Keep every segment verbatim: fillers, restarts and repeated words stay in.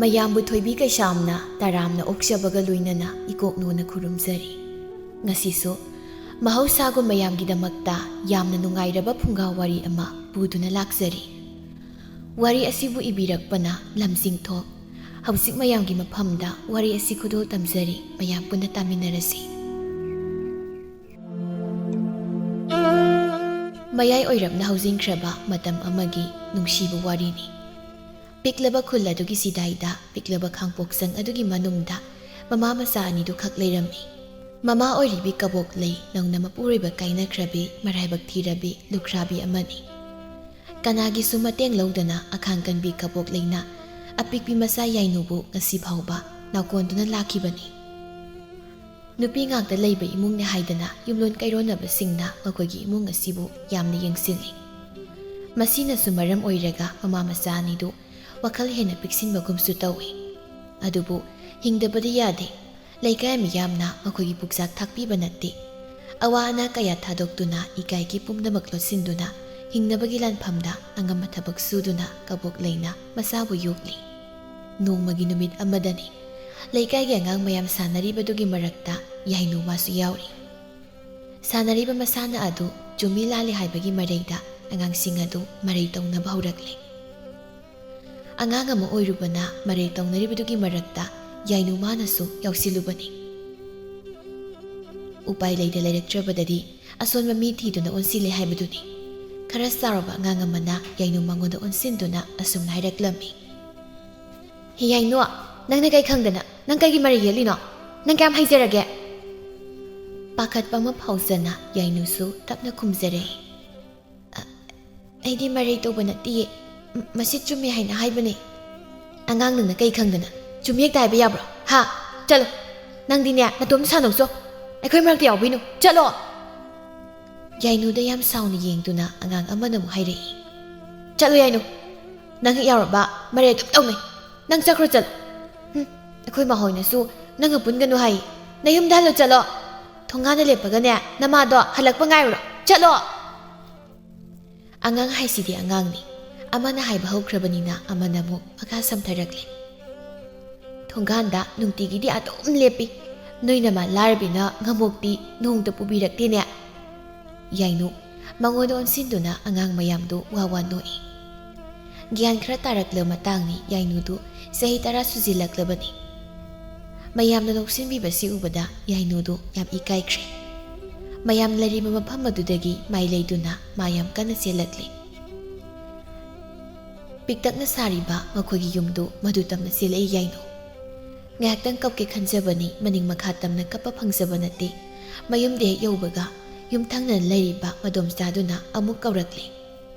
ꯃꯌꯥꯝꯕꯨ ꯊꯣꯏꯕꯤ ꯀꯩꯁꯥꯝꯅ ꯇꯔꯥꯝꯅ ꯑꯣꯛꯆꯕꯒ ꯂꯣꯏꯅꯅ ꯏꯀꯣꯛꯅꯣꯅ ꯈꯨꯔꯨꯝꯖꯔꯤ꯫ ꯉꯁꯤꯁꯨ ꯃꯍꯧꯁꯥꯒꯨꯝ ꯃꯌꯥꯝꯒꯤꯗꯃꯛꯇ ꯌꯥꯝꯅ ꯅꯨꯡꯉꯥꯏꯔꯕ ꯐꯨꯡꯒꯥ ꯋꯥꯔꯤ ꯑꯃ ꯄꯨꯗꯨꯅ ꯂꯥꯛꯆꯔꯤ꯫ ꯋꯥꯔꯤ ꯑꯁꯤꯕꯨ ꯏꯕꯤꯔꯛꯄꯅ ꯂꯝꯖꯤꯡꯊꯣꯛ꯫ ꯍꯧꯖꯤꯛ ꯃꯌꯥꯝꯒꯤ ꯃꯐꯝꯗ ꯋꯥꯔꯤ ꯑꯁꯤ ꯈꯨꯗꯣꯜ ꯇꯝꯖꯔꯤ, ꯃꯌꯥꯝ ꯄꯨꯟꯅ ꯇꯥꯃꯤꯟꯅꯔꯁꯤ꯫ ꯃꯌꯥꯏ ꯑꯣꯏꯔꯞꯅ ꯍꯧꯖꯤꯟꯈ꯭ꯔꯕ ꯃꯇꯝ ꯑꯃꯒꯤ ꯅꯨꯡꯁꯤꯕ ꯋꯥꯔꯤꯅꯤ꯫ ꯄꯤꯛꯂꯕ ꯈꯨꯜ ꯑꯗꯨꯒꯤ ꯆꯤꯗꯥꯏꯗ ꯄꯤꯛꯂꯕ ꯈꯥꯡꯄꯣꯛꯁꯪ ꯑꯗꯨꯒꯤ ꯃꯅꯨꯡꯗ ꯃꯃꯥ ꯃꯆꯥ ꯑꯅꯤꯗꯨ ꯈꯛ ꯂꯩꯔꯝꯃꯤ꯫ ꯃꯃꯥ ꯑꯣꯏꯔꯤꯕꯤ ꯀꯕꯣꯛ ꯂꯩ ꯅꯧꯅ ꯃꯄꯨꯔꯣꯏꯕ ꯀꯥꯏꯅꯈ꯭ꯔꯕꯤ ꯃꯔꯥꯏꯕꯛ ꯊꯤꯔꯕꯤ ꯂꯨꯈ꯭ꯔꯥꯕꯤ ꯑꯃꯅꯤ꯫ ꯀꯅꯥꯒꯤꯁꯨ ꯃꯇꯦꯡ ꯂꯧꯗꯅ ꯑꯈꯥꯡ ꯀꯟꯕꯤ ꯀꯕꯣꯛ ꯂꯩꯅ ꯑꯄꯤꯛꯄꯤ ꯃꯆꯥ ꯌꯥꯏꯅꯨꯕꯨ ꯉꯁꯤ ꯐꯥꯎꯕ ꯅꯥꯎꯀꯣꯟꯗꯨꯅ ꯂꯥꯛꯈꯤꯕꯅꯤ꯫ ꯅꯨꯄꯤ ꯉꯥꯛꯇ ꯂꯩꯕ ꯏꯃꯨꯡꯅꯤ ꯍꯥꯏꯗꯅ ꯌꯨꯝꯂꯣꯟ ꯀꯩꯔꯣꯟꯅꯕꯁꯤꯡꯅ ꯃꯈꯣꯏꯒꯤ ꯏꯃꯨꯡ ꯑꯁꯤꯕꯨ ꯌꯥꯝꯅ ꯌꯦꯡꯁꯤꯜꯂꯤ꯫ ꯃꯁꯤꯅꯁꯨ ꯃꯔꯝ ꯑꯣꯏꯔꯒ ꯃꯃꯥ ꯃꯆꯥ ꯑꯅꯤꯗꯨ ꯋꯥꯈꯜ ꯍꯦꯟꯅ ꯄꯤꯛꯁꯤꯟꯕꯒꯨꯝꯁꯨ ꯇꯧꯏ꯫ ꯑꯗꯨꯕꯨ ꯍꯤꯡꯗꯕꯗꯤ ꯌꯥꯗꯦ꯫ ꯂꯩꯀꯥꯏ ꯃꯤꯌꯥꯝꯅ ꯃꯈꯣꯏꯒꯤ ꯄꯨꯛꯆꯥꯛ ꯊꯥꯛꯄꯤꯕ ꯅꯠꯇꯦ꯫ ꯑꯋꯥ ꯑꯅꯥ ꯀꯌꯥ ꯊꯥꯗꯣꯛꯇꯨꯅ ꯏꯀꯥꯏꯒꯤ ꯄꯨꯝꯅꯃꯛ ꯂꯣꯠꯁꯤꯟꯗꯨꯅ ꯍꯤꯡꯅꯕꯒꯤ ꯂꯥꯟꯐꯝꯗ ꯑꯉꯝꯕ ꯊꯕꯛ ꯁꯨꯗꯨꯅ ꯀꯕꯣꯛ ꯂꯩꯅ ꯃꯆꯥꯕꯨ ꯌꯣꯛꯂꯤ꯫ ꯅꯣꯡꯃꯒꯤ ꯅꯨꯃꯤꯠ ꯑꯃꯗꯅꯤ꯫ ꯂꯩꯀꯥꯏꯒꯤ ꯑꯉꯥꯡ ꯃꯌꯥꯝ ꯁꯥꯟꯅꯔꯤꯕꯗꯨꯒꯤ ꯃꯔꯛꯇ ꯌꯥꯏꯅꯨ ꯃꯥꯁꯨ ꯌꯥꯎꯔꯤ꯫ ꯁꯥꯟꯅꯔꯤꯕ ꯃꯁꯥꯟꯅ ꯑꯗꯨ ꯆꯨꯝꯃꯤ ꯂꯥꯜꯂꯤ ꯍꯥꯏꯕꯒꯤ ꯃꯔꯩꯗ ꯑꯉꯥꯡꯁꯤꯡ ꯑꯗꯨ ꯃꯔꯩ ꯇꯧꯅꯕ ꯍꯧꯔꯛꯂꯦ꯫ ꯑꯉꯥꯡ ꯑꯃ ꯑꯣꯏꯔꯨꯕꯅ ꯃꯔꯩ ꯇꯧꯅꯔꯤꯕꯗꯨꯒꯤ ꯃꯔꯛꯇ ꯌꯥꯏꯅꯨ ꯃꯥꯅꯁꯨ ꯌꯥꯎꯁꯤꯜꯂꯨꯕꯅꯤ꯫ ꯎꯄꯥꯏ ꯂꯩꯇ ꯂꯩꯔꯛꯇ꯭ꯔꯕꯗꯗꯤ ꯑꯁꯣꯟꯕ ꯃꯤ ꯊꯤꯗꯨꯅ ꯑꯣꯟꯁꯤꯜꯂꯦ ꯍꯥꯏꯕꯗꯨꯅꯤ꯫ ꯈꯔ ꯆꯥꯎꯔꯕ ꯑꯉꯥꯡ ꯑꯃꯅ ꯌꯥꯏꯅꯨ ꯃꯉꯣꯟꯗ ꯑꯣꯟꯁꯤꯟꯗꯨꯅ ꯑꯁꯨꯝꯅ ꯍꯥꯏꯔꯛꯂꯝꯃꯤ꯫ "ꯍꯦ ꯌꯥꯏꯅꯨ, ꯅꯪꯅ ꯀꯩ ꯈꯪꯗꯅ ꯅꯪ ꯀꯩꯒꯤ ꯃꯔꯩ ꯌꯦꯠꯂꯤꯅꯣ? ꯅꯪ ꯀꯌꯥꯝ ꯍꯩꯖꯔꯒꯦ?" ꯄꯥꯈꯠꯄ ꯑꯃ ꯐꯥꯎꯖꯅ ꯌꯥꯏꯅꯨꯁꯨ ꯇꯞꯅ ꯈꯨꯝꯖꯔꯦ꯫ "ꯑ, ꯑꯩꯗꯤ ꯃꯔꯩ ꯇꯧꯕ ꯅꯠꯇꯤꯌꯦ꯫ ꯃ-, ꯃꯁꯤ ꯆꯨꯝꯃꯦ ꯍꯥꯏꯅ ꯍꯥꯏꯕꯅꯦ꯫" "ꯑꯉꯥꯡ ꯅꯪꯅ ꯀꯩ ꯈꯪꯗꯅ ꯆꯨꯝꯃꯤ ꯍꯦꯛꯇ ꯍꯥꯏꯕ ꯌꯥꯕ꯭ꯔꯣ? ꯍꯥ? ꯆꯠꯂꯣ꯫ ꯅꯪꯗꯤꯅꯦ ꯅꯇꯣꯝ ꯁꯥꯟꯅꯧꯆꯣ꯫ ꯑꯩꯈꯣꯏ ꯃꯔꯛꯇ ꯌꯥꯎꯕꯤꯅꯨ꯫ ꯆꯠꯂꯣ!" ꯌꯥꯏꯅꯨꯗ ꯌꯥꯝ ꯁꯥꯎꯅ ꯌꯦꯡꯗꯨꯅ ꯑꯉꯥꯡ ꯑꯃꯅ ꯑꯃꯨꯛ ꯍꯥꯏꯔꯛꯏ꯫ "ꯆꯠꯂꯣ ꯌꯥꯏꯅꯨ꯫ ꯅꯪ ꯍꯦꯛ ꯌꯥꯎꯔꯕ ꯃꯔꯩ ꯑꯗꯨꯝ ꯇꯧꯅꯩ꯫ ꯅꯪ ꯆꯠꯈ꯭ꯔꯣ ꯆꯠꯂꯣ꯫ ꯍꯨꯝ, ꯑꯩꯈꯣꯏ ꯃꯥꯍꯣꯏꯅꯁꯨ ꯅꯪꯒ ꯄꯨꯟꯒꯅꯨ ꯍꯥꯏ꯫ ꯅꯌꯨꯝꯗ ꯍꯜꯂꯣ ꯆꯠꯂꯣ꯫ ꯊꯣꯡꯒꯥꯟꯗ ꯂꯦꯞꯄꯒꯅꯦ ꯅꯃꯥꯗꯣ ꯍꯜꯂꯛꯄ ꯉꯥꯏꯔꯨꯔꯣ꯫ ꯆꯠꯂꯣ!" ꯑꯉꯥꯡ ꯍꯥꯏꯁꯤꯗꯤ ꯑꯉꯥꯡꯅꯤ꯫ ꯑꯃꯅ ꯍꯥꯏꯕ ꯍꯧꯈ꯭ꯔꯕꯅꯤꯅ ꯑꯃꯅ ꯑꯃꯨꯛ ꯃꯈꯥ ꯁꯝꯊꯔꯛꯂꯦ꯫ ꯊꯣꯡꯒꯥꯟꯗ ꯅꯨꯡꯇꯤꯒꯤꯗꯤ ꯑꯗꯨꯝ ꯂꯦꯞꯄꯤ꯫ ꯅꯣꯏ ꯅꯃꯥ ꯂꯥꯏꯔꯕꯤꯅ ꯉꯃꯣꯛꯇꯤ ꯅꯣꯡꯇ ꯄꯨꯕꯤꯔꯛꯇꯦꯅꯦ꯫ ꯌꯥꯏꯅꯨ ꯃꯉꯣꯟꯗ ꯑꯣꯟꯁꯤꯟꯗꯨꯅ ꯑꯉꯥꯡ ꯃꯌꯥꯝꯗꯨ ꯋꯥ ꯋꯥ ꯅꯣꯛꯏ꯫ ꯒ꯭ꯌꯥꯟ ꯈꯔ ꯇꯥꯔꯛꯂꯕ ꯃꯇꯥꯡꯅꯤ꯫ ꯌꯥꯏꯅꯨꯗꯨ ꯆꯍꯤ ꯇꯔꯥ ꯁꯨꯖꯤꯜꯂꯛꯂꯕꯅꯤ꯫ ꯃꯌꯥꯝꯅ ꯅꯣꯛꯁꯤꯟꯕꯤꯕꯁꯤ ꯎꯕꯗ ꯌꯥꯏꯅꯨꯗꯨ ꯌꯥꯝ ꯏꯀꯥꯏꯈ꯭ꯔꯦ꯫ ꯃꯌꯥꯝ ꯂꯩꯔꯤꯕ ꯃꯐꯝ ꯑꯗꯨꯗꯒꯤ ꯃꯥꯏ ꯂꯩꯗꯨꯅ ꯃꯥ ꯌꯥꯝ ꯀꯟꯅ ꯆꯦꯜꯂꯛꯂꯤ꯫ ꯄꯤꯛꯇꯛꯅ ꯁꯥꯔꯤꯕ ꯃꯈꯣꯏꯒꯤ ꯌꯨꯝꯗꯨ ꯃꯗꯨ ꯇꯝꯅ ꯆꯦꯜꯂꯛꯏ ꯌꯥꯏꯅꯨ꯫ ꯉꯥꯏꯍꯥꯛꯇꯪ ꯀꯞꯀꯦ ꯈꯟꯖꯕꯅꯤ, ꯃꯅꯤꯡ ꯃꯈꯥ ꯇꯝꯅ ꯀꯞꯄ ꯐꯪꯖꯕ ꯅꯠꯇꯦ꯫ ꯃꯌꯨꯝꯗ ꯍꯦꯛ ꯌꯧꯕꯒ ꯌꯨꯝꯊꯪꯅꯅ ꯂꯩꯔꯤꯕ ꯃꯗꯣꯝꯆꯥꯗꯨꯅ ꯑꯃꯨꯛ ꯀꯧꯔꯛꯂꯦ,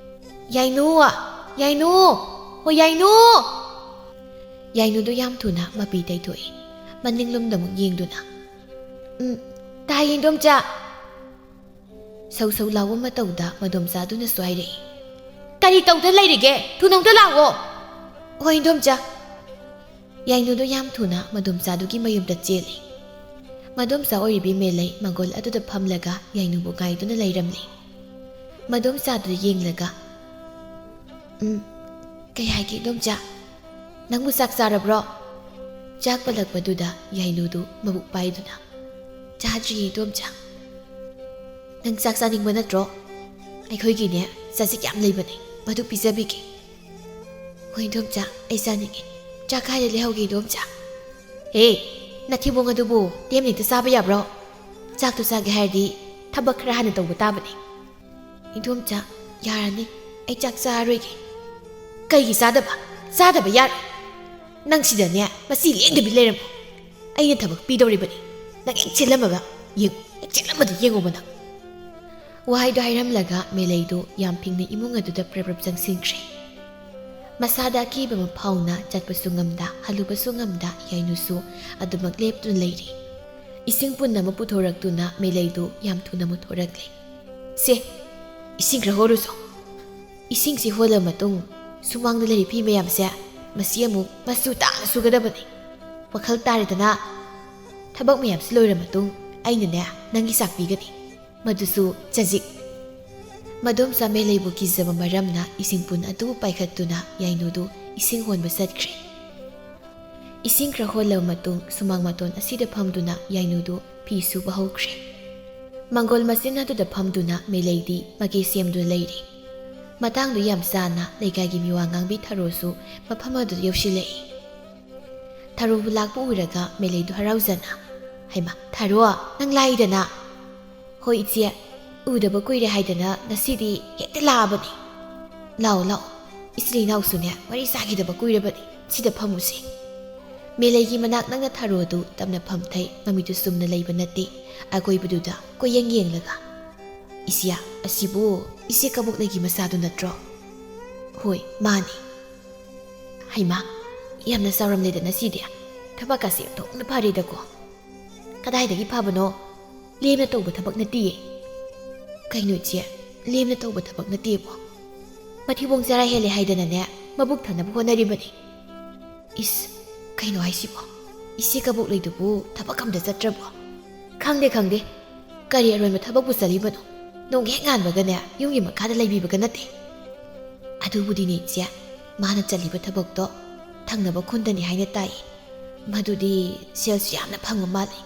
"ꯌꯥꯏꯅꯨ! ꯌꯥꯏꯅꯨ! ꯍꯣ ꯌꯥꯏꯅꯨ!" ꯌꯥꯏꯅꯨꯗꯨ ꯌꯥꯝ ꯊꯨꯅ ꯃꯄꯤ ꯇꯩꯊꯣꯛꯏ, ꯃꯅꯤꯡꯂꯣꯝꯗ ꯑꯃꯨꯛ ꯌꯦꯡꯗꯨꯅ꯫ "ꯎꯝ, ꯇꯥꯏ ꯏꯟꯗꯣꯝꯆꯥ!" ꯁꯧ ꯁꯧ ꯂꯥꯎꯕ ꯃꯇꯧꯗ ꯃꯗꯣꯝꯆꯥꯗꯨꯅꯁꯨ ꯍꯥꯏꯔꯛꯏ, "ꯀꯔꯤ ꯇꯧꯗ ꯂꯩꯔꯤꯒꯦ? ꯊꯨꯅ ꯑꯝꯇ ꯂꯥꯛꯑꯣ!" "ꯍꯣꯏ ꯏꯟꯗꯣꯝꯆꯥ!" ꯌꯥꯏꯅꯨꯗꯨ ꯌꯥꯝ ꯊꯨꯅ ꯃꯗꯣꯝꯆꯥꯗꯨꯒꯤ ꯃꯌꯨꯝꯗ ꯆꯦꯜꯂꯤ꯫ ꯃꯗꯣꯝꯆꯥ ꯑꯣꯏꯔꯤꯕꯤ ꯃꯦꯂꯩ ꯃꯪꯒꯣꯜ ꯑꯗꯨꯗ ꯐꯝꯂꯒ ꯌꯥꯏꯅꯨꯕꯨ ꯉꯥꯏꯗꯨꯅ ꯂꯩꯔꯝꯂꯤ꯫ ꯃꯗꯣꯝꯆꯥꯗꯨ ꯌꯦꯡꯂꯒ, "ꯎꯝ, ꯀꯩ ꯍꯥꯏꯒꯦ ꯏꯟꯗꯣꯝꯆꯥ? ꯅꯪꯕꯨ ꯆꯥꯛ ꯆꯥꯔꯕ꯭ꯔꯣ?" ꯆꯥꯛ ꯄꯜꯂꯛꯄꯗꯨꯗ ꯌꯥꯏꯅꯨꯗꯨ ꯃꯕꯨꯛ ꯄꯥꯏꯗꯨꯅ, "ꯆꯥꯗ꯭ꯔꯤꯌꯦ ꯏꯟꯗꯣꯝꯆꯥ꯫ ꯅꯪ ꯆꯥꯛ ꯆꯥꯅꯤꯡꯕ ꯅꯠꯇ꯭ꯔꯣ? ꯑꯩꯈꯣꯏꯒꯤꯅꯦ ꯆꯖꯤꯛ ꯌꯥꯝ ꯂꯩꯕꯅꯦ, ꯃꯗꯨ ꯄꯤꯖꯕꯤꯒꯦ꯫" "ꯍꯣꯏ ꯏꯟꯗꯣꯝꯆꯥ, ꯑꯩ ꯆꯥꯅꯤꯡꯉꯦ꯫ ꯆꯥꯛ ꯀꯥꯏꯗ ꯂꯩꯍꯧꯒꯦ ꯏꯟꯗꯣꯝꯆꯥ?" "ꯍꯦ, ꯅꯊꯤꯕꯣꯡ ꯑꯗꯨꯕꯨ ꯇꯦꯝꯅ ꯍꯦꯛꯇ ꯆꯥꯕ ꯌꯥꯕ꯭ꯔꯣ? ꯆꯥꯛꯇꯨ ꯆꯥꯒꯦ ꯍꯥꯏꯔꯗꯤ ꯊꯕꯛ ꯈꯔ ꯍꯥꯟꯅ ꯇꯧꯕ ꯇꯥꯕꯅꯤ꯫" "ꯏꯟꯗꯣꯝꯆꯥ, ꯌꯥꯔꯅꯤ, ꯑꯩ ꯆꯥꯛ ꯆꯥꯔꯔꯣꯏꯒꯦ꯫" "ꯀꯩꯒꯤ ꯆꯥꯗꯕ? ꯆꯥꯗꯕ ꯌꯥꯔꯣꯏ꯫ ꯅꯪ ꯁꯤꯗꯅꯦ ꯃꯁꯤ ꯂꯦꯡꯗꯕꯤ ꯂꯩꯔꯝꯃꯣ꯫ ꯑꯩꯅ ꯊꯕꯛ ꯄꯤꯗꯧꯔꯤꯕꯅꯤ꯫ ꯅꯪ ꯍꯦꯛ ꯆꯦꯜꯂꯝꯃꯕ ꯌꯦꯡꯉꯨ, ꯍꯦꯛ ꯆꯦꯜꯂꯝꯕꯗ ꯌꯦꯡꯉꯣꯕ ꯅꯪ꯫" ꯋꯥꯍꯩꯗꯨ ꯍꯥꯏꯔꯝꯂꯒ ꯃꯦꯂꯩꯗꯨ ꯌꯥꯝ ꯐꯤꯡꯅ ꯏꯃꯨꯡ ꯑꯗꯨꯗ ꯄ꯭ꯔꯞ ꯄ꯭ꯔꯞ ꯆꯪꯁꯤꯟꯈ꯭ꯔꯦ꯫ ꯃꯁꯥꯗ ꯑꯀꯤꯕ ꯑꯃ ꯐꯥꯎꯅ ꯆꯠꯄꯁꯨ ꯉꯝꯗ, ꯍꯜꯂꯨꯕꯁꯨ ꯉꯝꯗ ꯌꯥꯏꯅꯨꯁꯨ ꯑꯗꯨꯃꯛ ꯂꯦꯞꯇꯨꯅ ꯂꯩꯔꯤ꯫ ꯏꯁꯤꯡ ꯄꯨꯟ ꯑꯃ ꯄꯨꯊꯣꯔꯛꯇꯨꯅ ꯃꯦꯂꯩꯗꯨ ꯌꯥꯝ ꯊꯨꯅ ꯃꯨꯊꯣꯔꯛꯂꯦ꯫ "ꯁꯦ, ꯏꯁꯤꯡ ꯈꯔ ꯍꯣꯜꯂꯨꯆꯣ꯫" "ꯏꯁꯤꯡꯁꯤ ꯍꯣꯜꯂ ꯃꯇꯨꯡ ꯁꯨꯃꯥꯡꯗ ꯂꯩꯔꯤ ꯐꯤ ꯃꯌꯥꯝꯁꯦ, ꯃꯁꯤ ꯑꯃꯨꯛ ꯃꯆꯨ ꯇꯥꯅ ꯁꯨꯒꯗꯕꯅꯤ꯫ ꯋꯥꯈꯜ ꯇꯥꯔꯦꯗꯅ? ꯊꯕꯛ ꯃꯌꯥꯝꯁꯤ ꯂꯣꯏꯔ ꯃꯇꯨꯡ ꯑꯩꯅꯅꯦ ꯅꯪꯒꯤ ꯆꯥꯛ ꯄꯤꯒꯅꯤ, ꯃꯗꯨꯁꯨ ꯆꯖꯤꯛ꯫" ꯃꯗꯣꯝꯆꯥ ꯃꯦꯂꯩꯕꯨ ꯀꯤꯖꯕ ꯃꯔꯝꯅ ꯏꯁꯤꯡ ꯄꯨꯟ ꯑꯗꯨ ꯄꯥꯏꯈꯠꯇꯨꯅ ꯌꯥꯏꯅꯨꯗꯨ ꯏꯁꯤꯡ ꯍꯣꯟꯕ ꯆꯠꯈ꯭ꯔꯦ꯫ ꯏꯁꯤꯡ ꯈꯔ ꯍꯣꯜꯂꯕ ꯃꯇꯨꯡ ꯁꯨꯃꯥꯡ ꯃꯇꯣꯟ ꯑꯁꯤꯗ ꯐꯝꯗꯨꯅ ꯌꯥꯏꯅꯨꯗꯨ ꯐꯤ ꯁꯨꯕ ꯍꯧꯈ꯭ꯔꯦ꯫ ꯃꯪꯒꯣꯜ ꯃꯆꯤꯟ ꯑꯗꯨꯗ ꯐꯝꯗꯨꯅ ꯃꯦꯂꯩꯗꯤ ꯃꯒꯦ ꯁꯦꯝꯗꯨꯅ ꯂꯩꯔꯤ꯫ ꯃꯇꯥꯡꯗꯨ ꯌꯥꯝ ꯆꯥꯅ ꯂꯩꯀꯥꯏꯒꯤ ꯃꯤꯋꯥ ꯉꯥꯡꯕꯤ ꯊꯔꯣꯁꯨ ꯃꯐꯝ ꯑꯗꯨꯗ ꯌꯧꯁꯤꯜꯂꯛꯏ꯫ ꯊꯔꯣꯕꯨ ꯂꯥꯛꯄ ꯎꯔꯒ ꯃꯦꯂꯩꯗꯨ ꯍꯔꯥꯎꯖꯅ, "ꯍꯩꯃꯥ, ꯊꯔꯣ, ꯅꯪ ꯂꯥꯛꯏꯗꯅ?" "ꯍꯣꯏ ꯏꯆꯦ, ꯎꯗꯕ ꯀꯨꯏꯔꯦ ꯍꯥꯏꯗꯅ ꯉꯁꯤꯗꯤ ꯍꯦꯛꯇ ꯂꯥꯛꯑꯕꯅꯤ꯫ ꯂꯥꯛꯑꯣ ꯂꯥꯛꯑꯣ, ꯏꯆꯤꯜ ꯏꯅꯥꯎꯁꯨꯅꯦ ꯋꯥꯔꯤ ꯁꯥꯈꯤꯗꯕ ꯀꯨꯏꯔꯕꯅꯤ, ꯁꯤꯗ ꯐꯝꯃꯨꯁꯦ꯫" ꯃꯦꯂꯩꯒꯤ ꯃꯅꯥꯛ ꯅꯛꯅ ꯊꯔꯣꯗꯨ ꯇꯞꯅ ꯐꯝꯊꯩ, ꯃꯃꯤꯠꯇꯨ ꯆꯨꯝꯅ ꯂꯩꯕ ꯅꯠꯇꯦ, ꯑꯀꯣꯏꯕꯗꯨꯗ ꯀꯣꯏꯌꯦꯡ ꯌꯦꯡꯂꯒ꯫ "ꯏꯆꯦ, ꯑꯁꯤꯕꯨ ꯏꯆꯦ ꯀꯕꯣꯛꯂꯩꯒꯤ ꯃꯆꯥꯗꯨ ꯅꯠꯇ꯭ꯔꯣ?" "ꯍꯣꯏ, ꯃꯥꯅꯤ꯫" "ꯍꯩꯃꯥ, ꯌꯥꯝꯅ ꯆꯥꯎꯔꯝꯂꯦꯗꯅ ꯁꯤꯗꯤ꯫ ꯊꯕꯛꯀꯁꯦ ꯑꯣꯟꯊꯣꯛꯅ ꯐꯔꯦꯗꯀꯣ꯫" "ꯀꯗꯥꯏꯗꯒꯤ ꯐꯕꯅꯣ? ꯂꯦꯝꯅ ꯇꯧꯕ ꯊꯕꯛ ꯅꯠꯇꯤꯌꯦ꯫" "ꯀꯩꯅꯣ ꯏꯆꯦ, ꯂꯦꯝꯅ ꯇꯧꯕ ꯊꯕꯛ ꯅꯠꯇꯦꯕꯣ?" "ꯃꯊꯤꯕꯣꯡ ꯆꯔꯥ ꯍꯦꯜꯂꯦ ꯍꯥꯏꯗꯅꯅꯦ, ꯃꯕꯨꯛ ꯊꯟꯅꯕ ꯍꯣꯠꯅꯔꯤꯕꯅꯤ꯫" "ꯏꯁ, ꯀꯩꯅꯣ ꯍꯥꯏꯁꯤꯕꯣ? ꯏꯆꯦ ꯀꯕꯣꯛꯂꯩꯗꯨꯕꯨ ꯊꯕꯛ ꯑꯝꯇ ꯆꯠꯇ꯭ꯔꯕꯣ?" "ꯈꯪꯗꯦ, ꯈꯪꯗꯦ꯫ ꯀꯔꯤ ꯑꯔꯣꯏꯕ ꯊꯕꯛꯄꯨ ꯆꯠꯂꯤꯕꯅꯣ? ꯅꯣꯡ ꯍꯦꯛ ꯉꯥꯟꯕꯒꯅꯦ, ꯌꯨꯝꯒꯤ ꯃꯈꯥꯗ ꯂꯩꯕꯤꯕꯒ ꯅꯠꯇꯦ꯫" "ꯑꯗꯨꯕꯨꯗꯤꯅꯦ ꯏꯆꯦ, ꯃꯥꯅ ꯆꯠꯂꯤꯕ ꯊꯕꯛꯇꯣ ꯊꯪꯅꯕ ꯈꯨꯟꯗꯅꯤ ꯍꯥꯏꯅ ꯇꯥꯏ꯫ ꯃꯗꯨꯗꯤ ꯁꯦꯜꯁꯨ ꯌꯥꯝꯅ ꯐꯪꯕ ꯃꯥꯜꯂꯤ꯫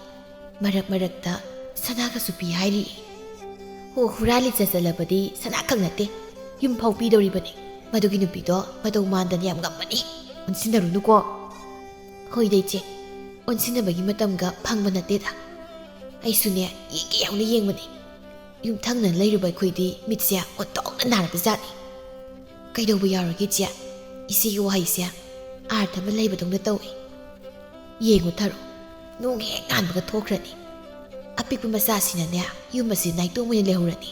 ꯃꯔꯛ ꯃꯔꯛꯇ ꯁꯅꯥꯒꯁꯨ ꯄꯤ ꯍꯥꯏꯔꯤ꯫" "ꯑꯣ, ꯍꯨꯔꯥꯜꯂꯤ ꯆꯠꯆꯜꯂꯕꯗꯤ ꯁꯅꯥ ꯈꯛ ꯅꯠꯇꯦ, ꯌꯨꯝ ꯐꯥꯎ ꯄꯤꯗꯧꯔꯤꯕꯅꯤ꯫ ꯃꯗꯨꯒꯤ ꯅꯨꯄꯤꯗꯣ ꯃꯇꯧ ꯃꯥꯟꯗꯅ ꯌꯥꯝ ꯉꯝꯕꯅꯤ, ꯑꯣꯟꯁꯤꯟꯅꯔꯨꯅꯨꯀꯣ꯫" "ꯍꯣꯏꯗ ꯏꯆꯦ, ꯑꯣꯟꯁꯤꯟꯅꯕꯒꯤ ꯃꯇꯝꯒ ꯐꯪꯕ ꯅꯠꯇꯦꯗ꯫ ꯑꯩꯁꯨꯅꯦ, ꯌꯦꯡꯒꯦ ꯌꯥꯎꯅ ꯌꯦꯡꯕꯅꯤ꯫ ꯌꯨꯝꯊꯪꯅꯅ ꯂꯩꯔꯨꯕ ꯑꯩꯈꯣꯏꯗꯤ ꯃꯤꯠꯁꯦ ꯑꯣꯟꯊꯣꯛꯅ ꯅꯥꯔꯛꯄꯖꯥꯠꯅꯤ꯫ ꯀꯩꯗꯧꯕ ꯌꯥꯎꯔꯒꯦ ꯏꯆꯦ? ꯏꯆꯦꯒꯤ ꯋꯥꯍꯩꯁꯦ ꯑꯥꯔꯊ ꯑꯃ ꯂꯩꯕꯗꯧꯅ ꯇꯧꯏ꯫ ꯌꯦꯡꯉꯨ ꯊꯔꯣ, ꯅꯣꯡ ꯍꯦꯛ ꯉꯥꯟꯕꯒ ꯊꯣꯛꯈ꯭ꯔꯅꯤ꯫ ꯑꯄꯤꯛꯄ ꯃꯆꯥꯁꯤꯅꯅꯦ, ꯌꯨꯝ ꯑꯁꯤ ꯅꯥꯏꯇꯣꯝ ꯑꯣꯏꯅ ꯂꯩꯍꯧꯔꯅꯤ꯫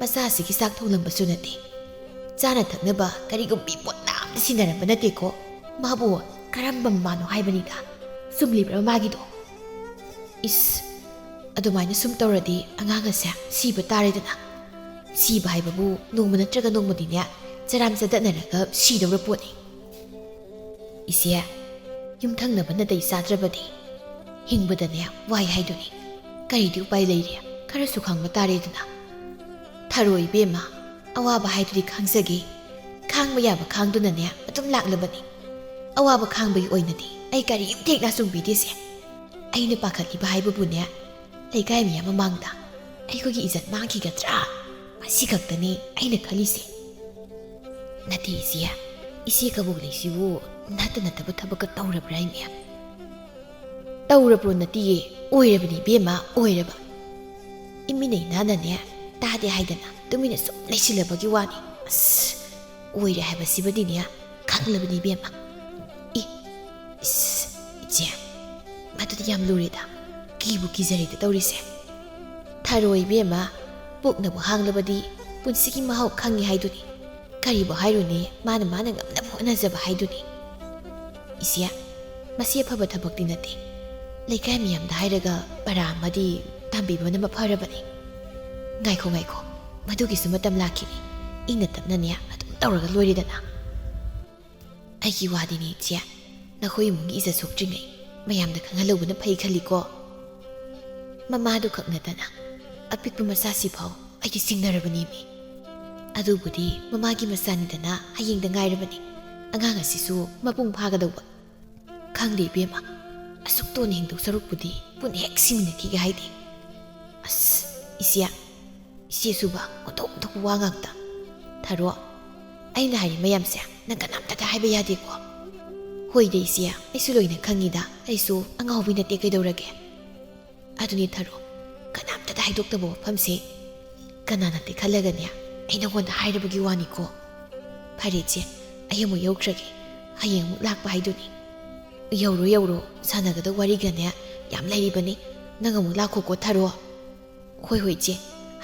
ꯃꯆꯥꯁꯤꯒꯤ ꯆꯥꯛ ꯊꯣꯡꯂꯝꯕꯁꯨ ꯅꯠꯇꯦ꯫ ꯆꯥꯅ ꯊꯛꯅꯕ ꯀꯔꯤꯒꯨꯝꯕꯤ ꯄꯣꯠ ꯑꯃꯇ ꯁꯤꯟꯅꯔꯝꯕ ꯅꯠꯇꯦꯀꯣ꯫ ꯃꯥꯕꯨ ꯀꯔꯝꯕ ꯃꯃꯥꯅꯣ ꯍꯥꯏꯕꯅꯤꯗ꯫ ꯆꯨꯝꯂꯤꯕ꯭ꯔꯥ ꯃꯥꯒꯤꯗꯣ? ꯏꯁ, ꯑꯗꯨꯃꯥꯏꯅ ꯁꯨꯝ ꯇꯧꯔꯗꯤ ꯑꯉꯥꯡ ꯑꯁꯦ ꯁꯤꯕ ꯇꯥꯔꯦꯗꯅ꯫ ꯁꯤꯕ ꯍꯥꯏꯕꯕꯨ ꯅꯣꯡꯃ ꯅꯠꯇ꯭ꯔꯒ ꯅꯣꯡꯃꯗꯤꯅꯦ, ꯆꯔꯥꯝ ꯆꯗꯠꯅꯔꯒ ꯁꯤꯗꯧꯔ ꯄꯣꯠꯅꯤ꯫" "ꯏꯆꯦ, ꯌꯨꯝꯊꯪꯅꯕ ꯅꯥꯇꯩ ꯆꯥꯗ꯭ꯔꯕꯗꯤ ꯍꯤꯡꯕꯗꯅꯦ ꯋꯥꯏ ꯍꯥꯏꯗꯨꯅꯤ꯫ ꯀꯔꯤꯗꯤ ꯎꯄꯥꯏ ꯂꯩꯔꯤ? ꯈꯔꯁꯨ ꯈꯥꯡꯕ ꯇꯥꯔꯦꯗꯅ꯫" "ꯊꯔꯣ ꯏꯕꯦꯝꯃ, ꯑꯋꯥꯕ ꯍꯥꯏꯗꯨꯗꯤ ꯈꯥꯡꯖꯒꯦ꯫ ꯈꯥꯡꯕ ꯌꯥꯕ ꯈꯥꯡꯗꯨꯅꯅꯦ ꯑꯗꯨꯝ ꯂꯥꯛꯂꯕꯅꯤ꯫ ꯑꯋꯥꯕ ꯈꯥꯡꯕꯒꯤ ꯑꯣꯏꯅꯗꯤ ꯑꯩ ꯀꯔꯤꯝꯇ ꯍꯦꯛ ꯅꯥꯆꯨꯡꯕꯤꯗꯦꯁꯦ꯫ ꯑꯩꯅ ꯄꯥꯈꯠꯂꯤꯕ ꯍꯥꯏꯕꯕꯨꯅꯦ, ꯂꯩꯀꯥꯏ ꯃꯌꯥꯝ ꯃꯃꯥꯡꯗ ꯑꯩꯈꯣꯏꯒꯤ ꯏꯖꯠ ꯃꯥꯡꯈꯤꯒꯗ꯭ꯔꯥ? ꯃꯁꯤ ꯈꯛꯇꯅꯤ ꯑꯩꯅ ꯈꯜꯂꯤꯁꯦ꯫ ꯅꯠꯇꯦ ꯏꯆꯦ, ꯏꯆꯦ ꯀꯕꯣꯛꯂꯩꯁꯤꯕꯨ ꯅꯠꯇ ꯅꯠꯇꯕ ꯊꯕꯛꯀ ꯇꯧꯔꯕ꯭ꯔꯥ ꯍꯥꯏꯃꯤ? ꯇꯧꯔꯕ꯭ꯔꯣ? ꯅꯠꯇꯤꯌꯦ, ꯑꯣꯏꯔꯕꯅꯤ ꯏꯕꯦꯝꯃ, ꯑꯣꯏꯔꯕ꯫ ꯏꯃꯤꯟꯅꯩ ꯅꯥꯅꯅꯦ, ꯇꯥꯗꯦ ꯍꯥꯏꯗꯅ ꯇꯨꯃꯤꯟꯅ ꯁꯨꯝ ꯂꯩꯁꯤꯜꯂꯕꯒꯤ ꯋꯥꯅꯤ꯫ ꯑꯁ, ꯑꯣꯏꯔꯦ ꯍꯥꯏꯕꯁꯤꯃꯗꯤꯅꯦ ꯈꯪꯂꯕꯅꯤ ꯏꯕꯦꯝꯃ꯫ ꯏ, ꯏꯁ, ꯏꯆꯦ, ꯃꯗꯨꯗꯤ ꯌꯥꯝ ꯂꯨꯔꯦꯗ꯫ ꯀꯤꯕꯨ ꯀꯤꯖꯔꯦꯗ ꯇꯧꯔꯤꯁꯦ꯫ ꯊꯔꯣ ꯏꯕꯦꯝꯃ, ꯄꯨꯛꯅꯕꯨ ꯍꯥꯡꯂꯕꯗꯤ ꯄꯨꯟꯁꯤꯒꯤ ꯃꯍꯥꯎ ꯈꯪꯉꯤ ꯍꯥꯏꯗꯨꯅꯤ꯫ ꯀꯔꯤꯕꯨ ꯍꯥꯏꯔꯨꯅꯤ, ꯃꯥꯅ ꯃꯥꯅ ꯉꯝꯅꯕ ꯍꯣꯠꯅꯖꯕ ꯍꯥꯏꯗꯨꯅꯤ꯫ ꯏꯆꯦ, ꯃꯁꯤ ꯑꯐꯕ ꯊꯕꯛꯇꯤ ꯅꯠꯇꯦ꯫ ꯂꯩꯀꯥꯏ ꯃꯤꯌꯥꯝꯗ ꯍꯥꯏꯔꯒ ꯄꯔꯥ ꯑꯃꯗꯤ ꯇꯝꯕꯤꯕꯅ ꯃꯐꯔꯕꯅꯤ꯫ ꯉꯥꯏꯈꯣ, ꯉꯥꯏꯈꯣ, ꯃꯗꯨꯒꯤꯁꯨ ꯃꯇꯝ ꯂꯥꯛꯈꯤꯅꯤ꯫ ꯏꯪꯅ ꯇꯞꯅꯅꯦ ꯑꯗꯨꯝ ꯇꯧꯔꯒ ꯂꯣꯏꯔꯦꯗꯅ꯫ ꯑꯩꯒꯤ ꯋꯥꯗꯤꯅꯦ ꯏꯆꯦ, ꯅꯈꯣꯏ ꯏꯃꯨꯡꯒꯤ ꯏꯖꯠ ꯁꯣꯛꯇ꯭ꯔꯤꯉꯩ ꯃꯌꯥꯝꯗ ꯈꯪꯍꯜꯍꯧꯕꯅ ꯐꯩ ꯈꯜꯂꯤꯀꯣ꯫ ꯃꯃꯥꯗꯨ ꯈꯛ ꯅꯠꯇꯅ ꯑꯄꯤꯛꯄ ꯃꯆꯥꯁꯤꯐꯥꯎ ꯑꯩꯒꯤ ꯁꯤꯡꯅꯔꯕꯅꯤꯃꯤ꯫ ꯑꯗꯨꯕꯨꯗꯤ ꯃꯃꯥꯒꯤ ꯃꯆꯥꯅꯤꯗꯅ ꯍꯌꯦꯡꯗ ꯉꯥꯏꯔꯕꯅꯤ꯫ ꯑꯉꯥꯡ ꯑꯁꯤꯁꯨ ꯃꯄꯨꯡ ꯐꯥꯒꯗꯧꯕ꯫ ꯈꯪꯗꯦ ꯏꯕꯦꯝꯃ, ꯑꯁꯨꯛ ꯇꯣꯟꯅ ꯍꯤꯡꯗꯧ ꯁꯔꯨꯛꯄꯨꯗꯤ ꯄꯨꯟꯅ ꯍꯦꯛ ꯁꯤꯃꯤꯟꯅꯈꯤꯒꯦ ꯍꯥꯏꯗꯦ꯫ ꯑꯁ, ꯏꯆꯦ, ꯏꯆꯦꯁꯨꯕ ꯑꯣꯟꯊꯣꯛ ꯑꯣꯟꯊꯣꯛꯄ ꯋꯥ ꯉꯥꯛꯇ꯫ ꯊꯔꯣ, ꯑꯩꯅ ꯍꯥꯏꯔꯤ ꯃꯌꯥꯝꯁꯦ ꯅꯪ ꯀꯅꯥꯝꯇꯗ ꯍꯥꯏꯕ ꯌꯥꯗꯦꯀꯣ? ꯍꯣꯏꯗ ꯏꯆꯦ, ꯑꯩꯁꯨ ꯂꯣꯏꯅ ꯈꯪꯉꯤꯗ, ꯑꯩꯁꯨ ꯑꯉꯥꯎꯕꯤ ꯅꯠꯇꯦ ꯀꯩꯗꯧꯔꯒꯦ? ꯑꯗꯨꯅꯤ ꯊꯔꯣ, ꯀꯅꯥꯝꯇꯗ ꯍꯥꯏꯗꯣꯛꯇꯕ ꯋꯥꯐꯝꯁꯦ ꯀꯅꯥ ꯅꯠꯇꯦ ꯈꯜꯂꯒꯅꯦ ꯑꯩ ꯅꯉꯣꯟꯗ ꯍꯥꯏꯔꯕꯒꯤ ꯋꯥꯅꯤꯀꯣ꯫ ꯐꯔꯦ ꯏꯆꯦ, ꯑꯩ ꯑꯃꯨꯛ ꯌꯧꯈ꯭ꯔꯒꯦ, ꯍꯌꯦꯡ ꯑꯃꯨꯛ ꯂꯥꯛꯄ ꯍꯥꯏꯗꯨꯅꯤ꯫ ꯌꯧꯔꯣ ꯌꯧꯔꯣ, ꯁꯥꯟꯅꯒꯗꯧ ꯋꯥꯔꯤꯒꯅꯦ ꯌꯥꯝ ꯂꯩꯔꯤꯕꯅꯤ, ꯅꯪ ꯑꯃꯨꯛ ꯂꯥꯛꯈꯣꯀꯣ ꯊꯔꯣ꯫ ꯍꯣꯏ ꯍꯣꯏ ꯏꯆꯦ,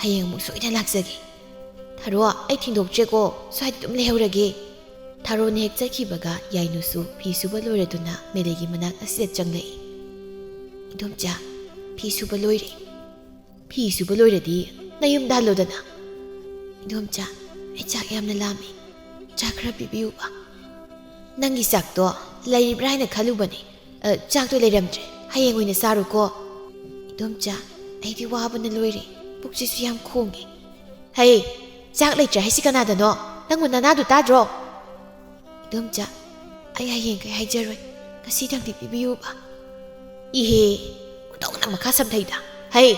ꯍꯌꯦꯡ ꯑꯃꯨꯛ ꯁꯣꯏꯗꯅ ꯂꯥꯛꯆꯒꯦ꯫ ꯊꯔꯣ, ꯑꯩ ꯊꯤꯟꯗꯣꯛꯇ꯭ꯔꯦꯀꯣ, ꯁ꯭ꯋꯥꯏꯗ ꯑꯗꯨꯝ ꯂꯩꯍꯧꯔꯒꯦ꯫ ꯊꯔꯣꯅ ꯍꯦꯛ ꯆꯠꯈꯤꯕꯒ ꯌꯥꯏꯅꯨꯁꯨ ꯐꯤ ꯁꯨꯕ ꯂꯣꯏꯔꯗꯨꯅ ꯃꯦꯂꯩꯒꯤ ꯃꯅꯥꯛ ꯑꯁꯤꯗ ꯆꯪꯂꯛꯏ꯫ ꯏꯗꯣꯝꯆꯥ, ꯐꯤ ꯁꯨꯕ ꯂꯣꯏꯔꯦ꯫ ꯐꯤ ꯁꯨꯕ ꯂꯣꯏꯔꯗꯤ ꯅꯌꯨꯝꯗ ꯍꯜꯂꯣꯗꯅ꯫ ꯏꯗꯣꯝꯆꯥ, ꯑꯩ ꯆꯥꯛ ꯌꯥꯝꯅ ꯂꯥꯝꯃꯤ, ꯆꯥꯛ ꯈꯔ ꯄꯤꯕꯤꯌꯨꯕ꯫ ꯅꯪꯒꯤ ꯆꯥꯛꯇꯣ ꯂꯩꯔꯤꯕ꯭ꯔꯥ ꯍꯥꯏꯅ ꯈꯜꯂꯨꯕꯅꯤ꯫ ꯑ, ꯆꯥꯛꯇꯣ ꯂꯩꯔꯝꯗ꯭ꯔꯦ, ꯍꯌꯦꯡ ꯑꯣꯏꯅ ꯆꯥꯔꯣꯀꯣ꯫ ꯏꯗꯣꯝꯆꯥ, ꯑꯩꯗꯤ ꯋꯥꯕꯅ ꯂꯣꯏꯔꯦ, ꯄꯨꯛꯁꯤꯁꯨ ꯌꯥꯝ ꯈꯣꯡꯉꯦ꯫ ꯍꯩ, ꯆꯥꯛ ꯂꯩꯇ꯭ꯔꯦ ꯍꯥꯏꯁꯤ ꯀꯅꯥꯗꯅꯣ? ꯅꯪꯕꯨ ꯅꯅꯥꯗꯨ ꯇꯥꯗ꯭ꯔꯣ? ꯏꯗꯣꯝꯆꯥ, ꯑꯩ ꯍꯌꯦꯡꯈꯩ ꯍꯥꯏꯖꯔꯣꯏ꯫ ꯉꯁꯤꯗꯪꯗꯤ ꯄꯤꯕꯤꯌꯨꯕ꯫ ꯏꯍꯦ, ꯑꯣꯟꯊꯣꯛꯅ ꯃꯈꯥ ꯁꯝꯊꯩꯗ꯫ ꯍꯩ,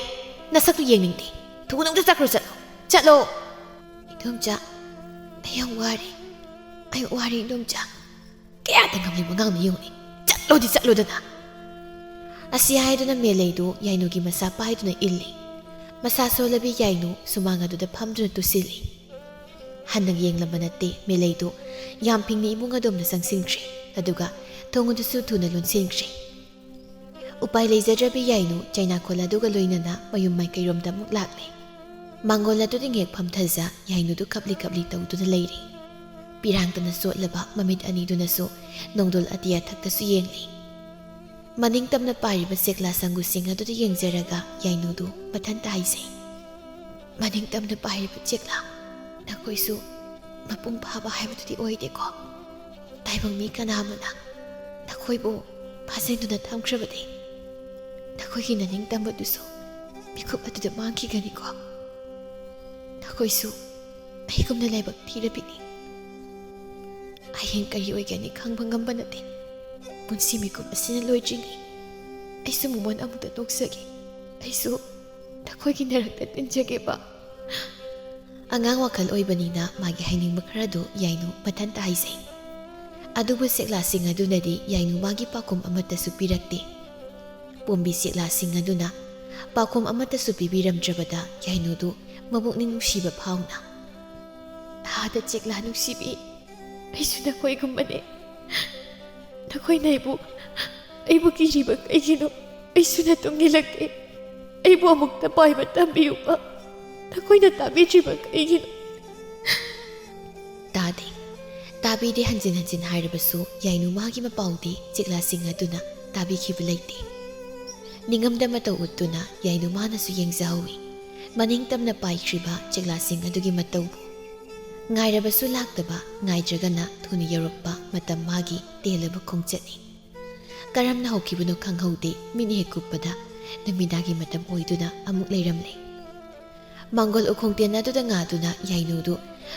ꯅꯁꯛꯇꯨ ꯌꯦꯡꯅꯤꯡꯗꯦ꯫ ꯊꯨꯅ ꯑꯝꯇ ꯆꯠꯈ꯭ꯔꯣ, ꯆꯠꯂꯣ, ꯆꯠꯂꯣ꯫ ꯏꯗꯣꯝꯆꯥ, ꯑꯩ ꯌꯥꯝ ꯋꯥꯔꯦ꯫ ꯑꯩ ꯋꯥꯔꯦ, ꯏꯗꯣꯝꯆꯥ꯫ ꯀꯌꯥꯗ ꯉꯝꯂꯤꯕ ꯑꯉꯥꯡꯅꯣ ꯌꯦꯡꯉꯨꯅꯦ꯫ ꯆꯠꯂꯣꯗꯤ ꯆꯠꯂꯣꯗꯅ꯫ ꯑꯁꯤ ꯍꯥꯏꯗꯨꯅ ꯃꯦꯂꯩꯗꯨ ꯌꯥꯏꯅꯨꯒꯤ ꯃꯁꯥ ꯄꯥꯏꯗꯨꯅ ꯏꯜꯂꯤ꯫ ꯃꯁꯥ ꯁꯣꯜꯂꯕꯤ ꯌꯥꯏꯅꯨ ꯁꯨꯃꯥꯡ ꯑꯗꯨꯗ ꯐꯝꯗꯨꯅ ꯇꯨꯁꯤꯜꯂꯤ꯫ ꯍꯟꯅ ꯌꯦꯡꯂꯝꯕ ꯅꯠꯇꯦ, ꯃꯦꯂꯩꯗꯨ ꯌꯥꯝ ꯐꯤꯡꯅ ꯏꯃꯨꯡ ꯑꯗꯣꯝꯗ ꯆꯪꯁꯤꯟꯈ꯭ꯔꯦ꯫ ꯑꯗꯨꯒ ꯊꯣꯡ ꯑꯗꯨꯁꯨ ꯊꯨꯅ ꯂꯣꯟꯁꯤꯟꯈ꯭ꯔꯦ꯫ ꯎꯄꯥꯏ ꯂꯩꯖꯗ꯭ꯔꯕꯤ ꯌꯥꯏꯅꯨ ꯆꯩꯅꯥꯈꯣꯜ ꯑꯗꯨꯒ ꯂꯣꯏꯅꯅ ꯃꯌꯨꯝ ꯃꯥꯏꯀꯩꯔꯣꯝꯗ ꯑꯃꯨꯛ ꯂꯥꯛꯂꯦ꯫ ꯃꯥꯡꯒꯣꯜ ꯑꯗꯨꯗ ꯉꯦꯛ ꯐꯝꯊꯖ ꯌꯥꯏꯅꯨꯗꯨ ꯀꯞꯂꯤ ꯀꯞꯂꯤ ꯇꯧꯗꯨꯅ ꯂꯩꯔꯤ꯫ ꯄꯤꯔꯥꯡꯇꯅ ꯆꯣꯠꯂꯕ ꯃꯃꯤꯠ ꯑꯅꯤꯗꯨꯅꯁꯨ ꯅꯣꯡꯗꯣꯜ ꯑꯇꯤꯌꯥ ꯊꯛꯇꯁꯨ ꯌꯦꯡꯂꯤ꯫ ꯃꯅꯤꯡ ꯇꯝꯅ ꯄꯥꯏꯔꯤꯕ ꯆꯦꯛꯂꯥ ꯁꯪꯒꯨꯁꯤꯡ ꯑꯗꯨꯗ ꯌꯦꯡꯖꯔꯒ ꯌꯥꯏꯅꯨꯗꯨ ꯃꯊꯟꯇ ꯍꯥꯏꯖꯩ, "ꯃꯅꯤꯡ ꯇꯝꯅ ꯄꯥꯏꯔꯤꯕ ꯆꯦꯛꯂꯥ, ꯅꯈꯣꯏꯁꯨ ꯃꯄꯨꯡ ꯐꯥꯕ ꯍꯥꯏꯕꯗꯨꯗꯤ ꯑꯣꯏꯗꯦꯀꯣ꯫ ꯇꯥꯏꯕꯪ ꯃꯤ ꯀꯅꯥ ꯑꯃꯅ ꯅꯈꯣꯏꯕꯨ ꯐꯥꯖꯤꯟꯗꯨꯅ ꯊꯝꯈ꯭ꯔꯕꯗꯤ ꯅꯈꯣꯏꯒꯤ ꯅꯅꯤꯡ ꯇꯝꯕꯗꯨꯁꯨ ꯃꯤꯀꯨꯞ ꯑꯗꯨꯗ ꯃꯥꯡꯈꯤꯒꯅꯤꯀꯣ꯫ ꯅꯈꯣꯏꯁꯨ ꯑꯩꯒꯨꯝꯅ ꯂꯥꯏꯕꯛ ꯊꯤꯔꯕꯤꯅꯤ꯫ ꯍꯌꯦꯡ ꯀꯔꯤ ꯑꯣꯏꯒꯅꯤ ꯈꯪꯕ ꯉꯝꯕ ꯅꯠꯇꯦ꯫ ꯄꯨꯟꯁꯤ ꯃꯤꯀꯨꯞ ꯑꯁꯤꯅ ꯂꯣꯏꯗ꯭ꯔꯤꯉꯩ ꯑꯩꯁꯨ ꯃꯃꯣꯟ ꯑꯃꯨꯛꯇ ꯅꯣꯛꯆꯒꯦ꯫ ꯑꯩꯁꯨ ꯅꯈꯣꯏꯒꯤ ꯅꯔꯛꯇ ꯇꯤꯟꯖꯒꯦꯕ꯫" ꯑꯉꯥꯡ ꯋꯥꯈꯜ ꯑꯣꯏꯕꯅꯤꯅ ꯃꯥꯒꯤ ꯍꯥꯏꯅꯤꯡꯕ ꯈꯔꯗꯨ ꯌꯥꯏꯅꯨ ꯃꯊꯟꯇ ꯍꯥꯏꯖꯩ꯫ ꯑꯗꯨꯕꯨ ꯆꯦꯛꯂꯥꯁꯤꯡ ꯑꯗꯨꯅꯗꯤ ꯌꯥꯏꯅꯨ ꯃꯥꯒꯤ ꯄꯥꯎꯈꯨꯝ ꯑꯃꯠꯇꯁꯨ ꯄꯤꯔꯛꯇꯦ꯫ ꯄꯣꯝꯕꯤ ꯆꯦꯛꯂꯥꯁꯤꯡ ꯑꯗꯨꯅ ꯄꯥꯎꯈꯨꯝ ꯑꯃꯠꯇꯁꯨ ꯄꯤꯕꯤꯔꯝꯗ꯭ꯔꯕꯗ ꯌꯥꯏꯅꯨꯗꯨ ꯃꯕꯨꯛꯅꯤꯡ ꯅꯨꯡꯁꯤꯕ ꯐꯥꯎꯅ, "ꯊꯥꯗ ꯆꯦꯛꯂꯥ ꯅꯨꯡꯁꯤꯕꯤ, ꯑꯩꯁꯨ ꯅꯈꯣꯏꯒꯨꯝꯕꯅꯦ꯫ ꯅꯈꯣꯏꯅ ꯑꯩꯕꯨ, ꯑꯩꯕꯨ ꯀꯤꯔꯤꯕ ꯀꯩꯒꯤꯅꯣ? ꯑꯩꯁꯨ ꯅꯇꯨꯡ ꯏꯜꯂꯛꯀꯦ꯫ ꯑꯩꯕꯨ ꯑꯃꯨꯛꯇ ꯄꯥꯏꯕ ꯇꯝꯕꯤꯌꯨꯕ꯫ ꯅꯈꯣꯏꯅ ꯇꯥꯕꯤꯗ꯭ꯔꯤꯕ ꯀꯩꯒꯤꯅꯣ?" ꯇꯥꯗꯦ꯫ ꯇꯥꯕꯤꯗꯦ ꯍꯟꯖꯤꯟ ꯍꯟꯖꯤꯟ ꯍꯥꯏꯔꯕꯁꯨ ꯌꯥꯏꯅꯨ ꯃꯥꯒꯤ ꯃꯄꯥꯎꯗꯤ ꯆꯦꯛꯂꯥꯁꯤꯡ ꯑꯗꯨꯅ ꯇꯥꯕꯤꯈꯤꯕ ꯂꯩꯇꯦ꯫ ꯅꯤꯡꯉꯝꯗ ꯃꯇꯧ ꯎꯠꯇꯨꯅ ꯌꯥꯏꯅꯨ ꯃꯥꯅꯁꯨ ꯌꯦꯡꯖꯍꯧꯏ ꯃꯅꯤꯡ ꯇꯝꯅ ꯄꯥꯏꯈ꯭ꯔꯤꯕ ꯆꯦꯛꯂꯥꯁꯤꯡ ꯑꯗꯨꯒꯤ ꯃꯇꯧꯕꯨ꯫ ꯉꯥꯏꯔꯕꯁꯨ ꯂꯥꯛꯇꯕ, ꯉꯥꯏꯗ꯭ꯔꯒꯅ ꯊꯨꯅ ꯌꯧꯔꯛꯄ ꯃꯇꯝ ꯃꯥꯒꯤ ꯇꯦꯜꯂꯕ ꯈꯣꯡꯆꯠꯅꯤ꯫ ꯀꯔꯝꯅ ꯍꯧꯈꯤꯕꯅꯣ ꯈꯪꯍꯧꯗꯦ, ꯃꯤꯠꯅ ꯍꯦꯛ ꯀꯨꯞꯄꯗ ꯅꯨꯃꯤꯗꯥꯡꯒꯤ ꯃꯇꯝ ꯑꯣꯏꯗꯨꯅ ꯑꯃꯨꯛ ꯂꯩꯔꯝꯂꯦ꯫ ꯃꯥꯡꯒꯣꯜ ꯎꯈꯣꯡ ꯇꯦꯟ ꯑꯗꯨꯗ ꯉꯥꯗꯨꯅ ꯌꯥꯏꯅꯨꯗꯨ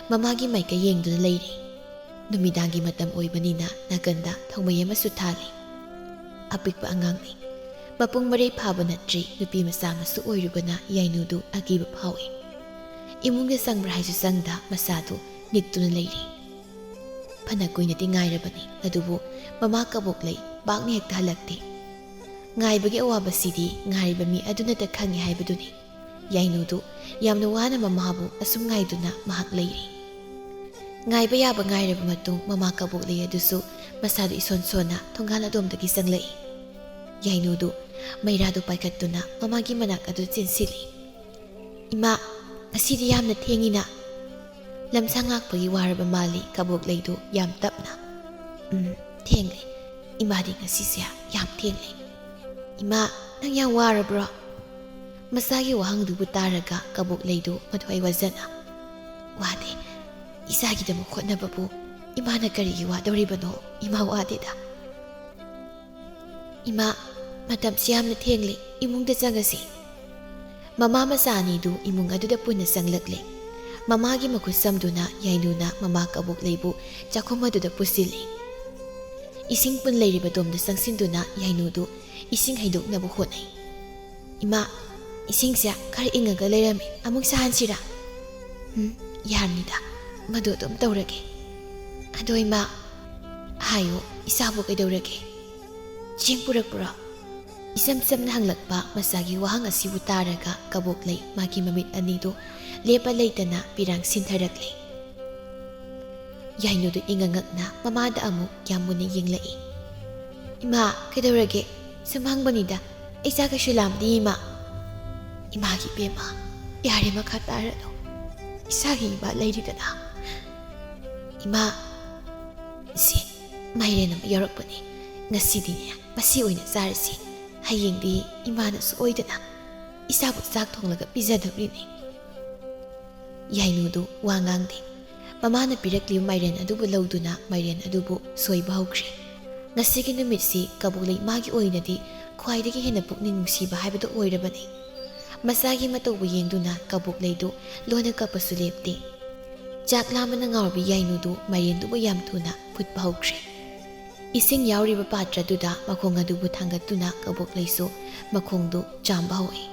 ꯃꯃꯥꯒꯤ ꯃꯥꯏꯀꯩ ꯌꯦꯡꯗꯨꯅ ꯂꯩꯔꯤ꯫ ꯅꯨꯃꯤꯗꯥꯡꯒꯤ ꯃꯇꯝ ꯑꯣꯏꯕꯅꯤꯅ ꯅꯥꯀꯟꯗ ꯊꯧꯃꯩ ꯑꯃꯁꯨ ꯊꯥꯜꯂꯤ꯫ ꯑꯄꯤꯛꯄ ꯑꯉꯥꯡꯅꯤ꯫ ꯃꯄꯨꯡ ꯃꯔꯩ ꯐꯥꯕ ꯅꯠꯇ꯭ꯔꯤ, ꯅꯨꯄꯤ ꯃꯆꯥ ꯑꯃꯁꯨ ꯑꯣꯏꯔꯨꯕꯅ ꯌꯥꯏꯅꯨꯗꯨ ꯑꯀꯤꯕ ꯐꯥꯎꯏ꯫ ꯏꯃꯨꯡꯗ ꯆꯪꯕ꯭ꯔꯥ ꯍꯥꯏꯁꯨ ꯆꯪꯗ ꯃꯁꯥꯗꯨ ꯅꯤꯛꯇꯨꯅ ꯂꯩꯔꯤ꯫ ꯐꯅ ꯀꯨꯏꯅꯗꯤ ꯉꯥꯏꯔꯕꯅꯤ, ꯑꯗꯨꯕꯨ ꯃꯃꯥ ꯀꯕꯣꯛꯂꯩ ꯄꯥꯛꯅ ꯍꯦꯛꯇ ꯍꯜꯂꯛꯇꯦ꯫ ꯉꯥꯏꯕꯒꯤ ꯑꯋꯥꯕꯁꯤꯗꯤ ꯉꯥꯏꯔꯤꯕ ꯃꯤ ꯑꯗꯨꯅꯇ ꯈꯪꯏ ꯍꯥꯏꯕꯗꯨꯅꯤ꯫ ꯌꯥꯏꯅꯨꯗꯨ ꯌꯥꯝꯅ ꯋꯥꯅ ꯃꯃꯥꯕꯨ ꯑꯁꯨꯝ ꯉꯥꯏꯗꯨꯅ ꯃꯍꯥꯛ ꯂꯩꯔꯤ꯫ ꯉꯥꯏꯕ ꯌꯥꯕ ꯉꯥꯏꯔꯕ ꯃꯇꯨꯡ ꯃꯃꯥ ꯀꯕꯣꯛꯂꯩ ꯑꯗꯨꯁꯨ ꯃꯁꯥꯗꯨ ꯏꯁꯣꯟ ꯁꯣꯟꯅ ꯊꯣꯡꯒꯥꯜ ꯑꯗꯣꯝꯗꯒꯤ ꯆꯪꯂꯛꯏ꯫ ꯌꯥꯏꯅꯨꯗꯨ ꯃꯩꯔꯥꯗꯨ ꯄꯥꯏꯈꯠꯇꯨꯅ ꯃꯃꯥꯒꯤ ꯃꯅꯥꯛ ꯑꯗꯨ ꯆꯦꯟꯁꯤꯜꯂꯤ꯫ "ꯏꯃꯥ, ꯉꯁꯤꯗꯤ ꯌꯥꯝꯅ ꯊꯦꯡꯉꯤꯅ?" ꯂꯝꯁꯥꯡ ꯉꯥꯛꯄꯒꯤ ꯋꯥꯔꯕ ꯃꯥꯜꯂꯤ ꯀꯕꯣꯛꯂꯩꯗꯨ ꯌꯥꯝ ꯇꯞꯅ꯫ "ꯎꯝ, ꯊꯦꯡꯂꯦ꯫ ꯏꯃꯥꯗꯤ ꯉꯁꯤꯁꯦ ꯌꯥꯝ ꯊꯦꯡꯂꯦ꯫ ꯏꯃꯥ, ꯅꯪ ꯌꯥꯝ ꯋꯥꯔꯕ꯭ꯔꯣ?" ꯃꯆꯥꯒꯤ ꯋꯥꯍꯪꯗꯨꯕꯨ ꯇꯥꯔꯒ ꯀꯕꯣꯛꯂꯩꯗꯨ ꯃꯊ꯭ꯋꯥꯏ ꯋꯥꯖꯅ, "ꯋꯥꯗꯦ꯫ ꯏꯆꯥꯒꯤꯗꯃꯛ ꯍꯣꯠꯅꯕꯕꯨ ꯏꯃꯥꯅ ꯀꯔꯤꯒꯤ ꯋꯥꯗꯧꯔꯤꯕꯅꯣ? ꯏꯃꯥ ꯋꯥꯗꯦꯗ꯫" "ꯏꯃꯥ, ꯃꯇꯝꯁꯤ ꯌꯥꯝꯅ ꯊꯦꯡꯂꯦ, ꯏꯃꯨꯡꯗ ꯆꯪꯉꯁꯤ꯫" ꯃꯃꯥ ꯃꯆꯥ ꯑꯅꯤꯗꯨ ꯏꯃꯨꯡ ꯑꯗꯨꯗ ꯄꯨꯟꯅ ꯆꯪꯂꯛꯂꯦ꯫ ꯃꯃꯥꯒꯤ ꯃꯈꯨꯠ ꯁꯝꯗꯨꯅ ꯌꯥꯏꯅꯨꯅ ꯃꯃꯥ ꯀꯕꯣꯛꯂꯩꯕꯨ ꯆꯥꯛꯈꯨꯝ ꯑꯗꯨꯗ ꯄꯨꯁꯤꯜꯂꯤ꯫ ꯏꯁꯤꯡ ꯄꯨꯟ ꯂꯩꯔꯤꯕ ꯗꯣꯝꯗ ꯆꯪꯁꯤꯟꯗꯨꯅ ꯌꯥꯏꯅꯨꯗꯨ ꯏꯁꯤꯡ ꯍꯩꯗꯣꯛꯅꯕ ꯍꯣꯠꯅꯩ꯫ "ꯏꯃꯥ, ꯏꯁꯤꯡꯁꯦ ꯈꯔ ꯏꯪꯉꯒ ꯂꯩꯔꯝꯃꯤ, ꯑꯃꯨꯛ ꯁꯥꯍꯟꯁꯤꯔꯥ?" "ꯎꯝ, ꯌꯥꯔꯅꯤꯗ, ꯃꯗꯨ ꯑꯗꯨꯝ ꯇꯧꯔꯒꯦ꯫" "ꯑꯗꯣ ꯏꯃꯥ, ꯍꯥꯏꯌꯣ, ꯏꯆꯥꯕꯨ ꯀꯩꯗꯧꯔꯒꯦ?" "ꯆꯦꯡ ꯄꯨꯔꯛꯄ꯭ꯔꯣ?" ꯏꯆꯝ ꯆꯝꯅ ꯍꯪꯂꯛꯄ ꯃꯆꯥꯒꯤ ꯋꯥꯍꯪ ꯑꯁꯤꯕꯨ ꯇꯥꯔꯒ ꯀꯕꯣꯛꯂꯩ ꯃꯥꯒꯤ ꯃꯃꯤꯠ ꯑꯅꯤꯗꯨ ꯂꯦꯞꯄ ꯂꯩꯇꯅ ꯄꯤꯔꯥꯡ ꯁꯤꯟꯊꯔꯛꯂꯦ꯫ ꯌꯥꯏꯅꯨꯗꯨ ꯏꯉꯛ ꯉꯛꯅ ꯃꯃꯥꯗ ꯑꯃꯨꯛ ꯌꯥꯝ ꯃꯨꯟꯅ ꯌꯦꯡꯂꯛꯏ꯫ "ꯏꯃꯥ, ꯀꯩꯗꯧꯔꯒꯦ? ꯁꯨꯝ ꯍꯪꯕꯅꯤꯗ꯫ ꯑꯩ ꯆꯥꯛ ꯀꯩꯁꯨ ꯂꯥꯝꯗꯦ, ꯏꯃꯥ꯫" "ꯏꯃꯥꯒꯤ ꯄꯦꯝꯃ, ꯌꯥꯔꯦ, ꯃꯈꯥ ꯇꯥꯔꯅꯨ꯫ ꯏꯁꯥꯒꯤ ꯏꯃꯥ ꯂꯩꯔꯤꯗꯅ꯫" "ꯏꯃꯥ, ꯁꯤ ꯃꯥꯏꯔꯦꯟ ꯑꯃ ꯌꯥꯎꯔꯛꯄꯅꯦ꯫ ꯉꯁꯤꯗꯤꯅꯦ, ꯃꯁꯤ ꯑꯣꯏꯅ ꯆꯥꯔꯁꯤ꯫ ꯍꯌꯦꯡꯗꯤ ꯏꯃꯥꯅ ꯁꯣꯏꯗꯅ ꯏꯆꯥꯕꯨ ꯆꯥꯛ ꯊꯣꯡꯂꯒ ꯄꯤꯖꯗꯧꯔꯤꯅꯤ꯫" ꯌꯥꯏꯅꯨꯗꯨ ꯋꯥ ꯉꯥꯡꯗꯦ꯫ ꯃꯃꯥꯅ ꯄꯤꯔꯛꯂꯤꯕ ꯃꯥꯏꯔꯦꯟ ꯑꯗꯨꯕꯨ ꯂꯧꯗꯨꯅ ꯃꯥꯏꯔꯦꯟ ꯑꯗꯨꯕꯨ ꯁꯣꯏꯕ ꯍꯧꯈ꯭ꯔꯦ꯫ ꯉꯁꯤꯒꯤ ꯅꯨꯃꯤꯠꯁꯤ ꯀꯕꯣꯛꯂꯩ ꯃꯥꯒꯤ ꯑꯣꯏꯅꯗꯤ ꯈ꯭ꯋꯥꯏꯗꯒꯤ ꯍꯦꯟꯅ ꯄꯨꯛꯅꯤꯡ ꯅꯨꯡꯁꯤꯕ ꯍꯥꯏꯕꯗꯨ ꯑꯣꯏꯔꯕꯅꯤ꯫ ꯃꯆꯥꯒꯤ ꯃꯇꯧꯕꯨ ꯌꯦꯡꯗꯨꯅ ꯀꯕꯣꯛꯂꯩꯗꯨ ꯂꯣꯟꯅ ꯀꯞꯄꯁꯨ ꯂꯦꯞꯇꯦ꯫ ꯆꯥꯛ ꯂꯥꯝꯕꯅ ꯉꯥꯎꯔꯕꯤ ꯌꯥꯏꯅꯨꯗꯨ ꯃꯥꯏꯔꯦꯟꯗꯨꯕꯨ ꯌꯥꯝ ꯊꯨꯅ ꯐꯨꯠꯄ ꯍꯧꯈ꯭ꯔꯦ꯫ ꯏꯁꯤꯡ ꯌꯥꯎꯔꯤꯕ ꯄꯥꯇ꯭ꯔꯗꯨꯗ ꯃꯈꯣꯡ ꯑꯗꯨꯕꯨ ꯊꯥꯡꯒꯠꯇꯨꯅ ꯀꯕꯣꯛꯂꯩꯁꯨ ꯃꯈꯣꯡꯗꯨ ꯆꯥꯝꯕ ꯍꯧꯏ꯫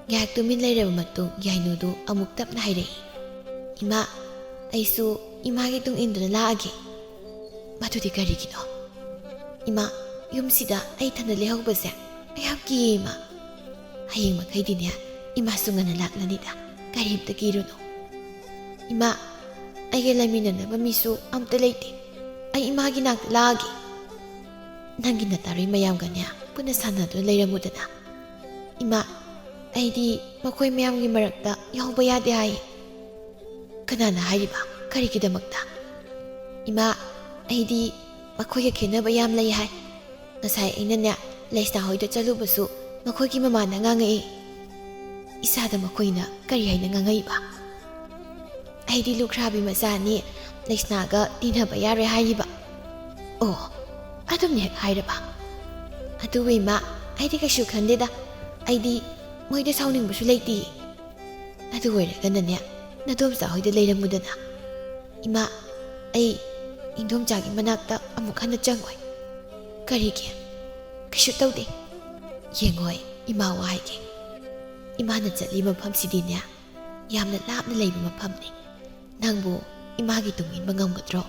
ꯉꯥꯏꯍꯥꯛ ꯇꯨꯃꯤꯟ ꯂꯩꯔꯕ ꯃꯇꯨꯡ ꯌꯥꯏꯅꯨꯗꯨ ꯑꯃꯨꯛ ꯇꯞꯅ ꯍꯥꯏꯔꯛꯏ, "ꯏꯃꯥ, ꯑꯩꯁꯨ ꯏꯃꯥꯒꯤ ꯇꯨꯡ ꯏꯟꯗꯨꯅ ꯂꯥꯛꯑꯒꯦ꯫" "ꯃꯗꯨꯗꯤ ꯀꯔꯤꯒꯤꯅꯣ?" "ꯏꯃꯥ, ꯌꯨꯝꯁꯤꯗ ꯑꯩ ꯏꯊꯟꯗ ꯂꯩꯍꯧꯕꯁꯦ ꯑꯩ ꯌꯥꯝ ꯀꯤꯌꯦ ꯏꯃꯥ꯫ ꯍꯌꯦꯡ ꯃꯈꯩꯗꯤꯅꯦ ꯏꯃꯥꯁꯨ ꯉꯟꯅ ꯂꯥꯛꯂꯅꯤꯗ, ꯀꯔꯤꯝꯇ ꯀꯤꯔꯨꯅꯨ꯫" "ꯏꯃꯥ, ꯑꯩꯒ ꯂꯩꯃꯤꯟꯅꯅꯕ ꯃꯤꯁꯨ ꯑꯝꯇ ꯂꯩꯇꯦ꯫ ꯑꯩ ꯏꯃꯥꯒꯤ ꯅꯥꯛꯇ ꯂꯥꯛꯑꯒꯦ꯫" "ꯅꯪꯒꯤ ꯅꯇꯥꯔꯨꯏ ꯃꯌꯥꯝꯒꯅꯦ ꯄꯨꯟꯅ ꯁꯥꯟꯅꯗꯨꯅ ꯂꯩꯔꯝꯃꯨꯗꯅ꯫" "ꯏꯃꯥ, ꯑꯩꯗꯤ ꯃꯈꯣꯏ ꯃꯌꯥꯝꯒꯤ ꯃꯔꯛꯇ ꯌꯥꯎꯕ ꯌꯥꯗꯦ ꯍꯥꯏꯌꯦ꯫" "ꯀꯅꯥꯅ ꯍꯥꯏꯔꯤꯕ? ꯀꯔꯤꯒꯤꯗꯃꯛꯇ?" "ꯏꯃꯥ, ꯑꯩꯗꯤ ꯃꯈꯣꯏꯒ ꯈꯦꯠꯅꯕ ꯌꯥꯝ ꯂꯩ ꯍꯥꯏ꯫ ꯉꯁꯥꯏ ꯑꯩꯅꯅꯦ ꯂꯩꯁꯅꯥ ꯍꯣꯏꯗ ꯆꯠꯂꯨꯕꯁꯨ ꯃꯈꯣꯏꯒꯤ ꯃꯃꯥꯅ ꯉꯥꯡꯉꯛꯏ꯫" "ꯏꯁꯥꯗ ꯃꯈꯣꯏꯅ ꯀꯔꯤ ꯍꯥꯏꯅ ꯉꯥꯡꯉꯛꯏꯕ?" "ꯑꯩꯗꯤ ꯂꯨꯈ꯭ꯔꯥꯕꯤ ꯃꯆꯥꯅꯤ, ꯂꯩꯁꯅꯥꯒ ꯇꯤꯟꯅꯕ ꯌꯥꯔꯣꯏ ꯍꯥꯏꯔꯤꯕ꯫" "ꯑꯣ, ꯑꯗꯨꯝꯅ ꯍꯦꯛ ꯍꯥꯏꯔꯕ?" "ꯑꯗꯨꯕꯨ ꯏꯃꯥ, ꯑꯩꯗꯤ ꯀꯩꯁꯨ ꯈꯟꯗꯦꯗ꯫ ꯑꯩꯗꯤ ꯃꯣꯏꯗ ꯁꯥꯎꯅꯤꯡꯕꯁꯨ ꯂꯩꯇꯦ꯫" "ꯑꯗꯨ ꯑꯣꯏꯔꯒꯅꯅꯦ ꯅꯗꯣꯝꯆꯥ ꯍꯣꯏꯗ ꯂꯩꯔꯝꯃꯨꯗꯅ꯫" "ꯏꯃꯥ, ꯑꯩ ꯏꯟꯗꯣꯝꯆꯥꯒꯤ ꯃꯅꯥꯛꯇ ꯑꯃꯨꯛ ꯍꯟꯅ ꯆꯪꯉꯣꯏ꯫" "ꯀꯔꯤꯒꯤ?" "ꯀꯩꯁꯨ ꯇꯧꯗꯦ꯫ ꯌꯦꯡꯉꯣꯏ, ꯏꯃꯥ ꯋꯥ ꯍꯥꯏꯒꯦ꯫ ꯏꯃꯥꯅ ꯆꯠꯂꯤ ꯃꯐꯝꯁꯤꯗꯤꯅꯦ ꯌꯥꯝꯅ ꯂꯥꯞꯅ ꯂꯩꯕ ꯃꯐꯝꯅꯤ꯫ ꯅꯪꯕꯨ ꯏꯃꯥꯒꯤ ꯇꯨꯡ ꯏꯟꯕ ꯉꯝꯒꯗ꯭ꯔꯣ?"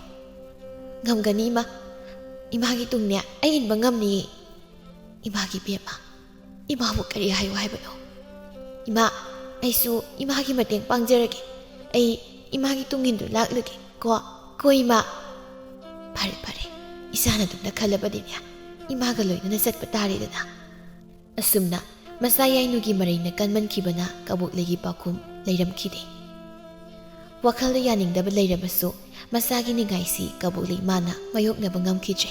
"ꯉꯝꯒꯅꯤ ꯏꯃꯥ꯫ ꯏꯃꯥꯒꯤ ꯇꯨꯡꯅꯦ ꯑꯩ ꯏꯟꯕ ꯉꯝꯅꯤꯌꯦ꯫" "ꯏꯃꯥꯒꯤ ꯏꯕꯦꯝꯃ, ꯏꯃꯥꯕꯨ ꯀꯔꯤ ꯍꯥꯏꯌꯨ ꯍꯥꯏꯕꯅꯣ? ꯏꯃꯥ, ꯑꯩꯁꯨ ꯏꯃꯥꯒꯤ ꯃꯇꯦꯡ ꯄꯥꯡꯖꯔꯒꯦ꯫ ꯑꯩ ꯏꯃꯥꯒꯤ ꯇꯨꯡ ꯏꯟꯗꯨꯅ ꯂꯥꯛꯂꯒꯦ ꯀꯣ, ꯀꯣ ꯏꯃꯥ?" "ꯐꯔꯦ, ꯐꯔꯦ, ꯏꯆꯥꯅ ꯑꯗꯨꯝꯅ ꯈꯜꯂꯕꯗꯤꯅꯦ ꯏꯃꯥꯒ ꯂꯣꯏꯅꯅ ꯆꯠꯄ ꯇꯥꯔꯦꯗꯅ꯫" ꯑꯁꯨꯝꯅ ꯃꯆꯥ ꯌꯥꯏꯅꯨꯒꯤ ꯃꯔꯩꯅ ꯀꯟꯃꯟꯈꯤꯕꯅ ꯀꯕꯣꯛꯂꯩꯒꯤ ꯄꯥꯎꯈꯨꯝ ꯂꯩꯔꯝꯈꯤꯗꯦ꯫ ꯋꯥꯈꯜꯗ ꯌꯥꯅꯤꯡꯗꯕ ꯂꯩꯔꯕꯁꯨ ꯃꯆꯥꯒꯤ ꯅꯤꯡꯉꯥꯏꯁꯤ ꯀꯕꯣꯛꯂꯩ ꯏꯃꯥꯅ ꯃꯥꯌꯣꯛꯅꯕ ꯉꯝꯈꯤꯗ꯭ꯔꯦ꯫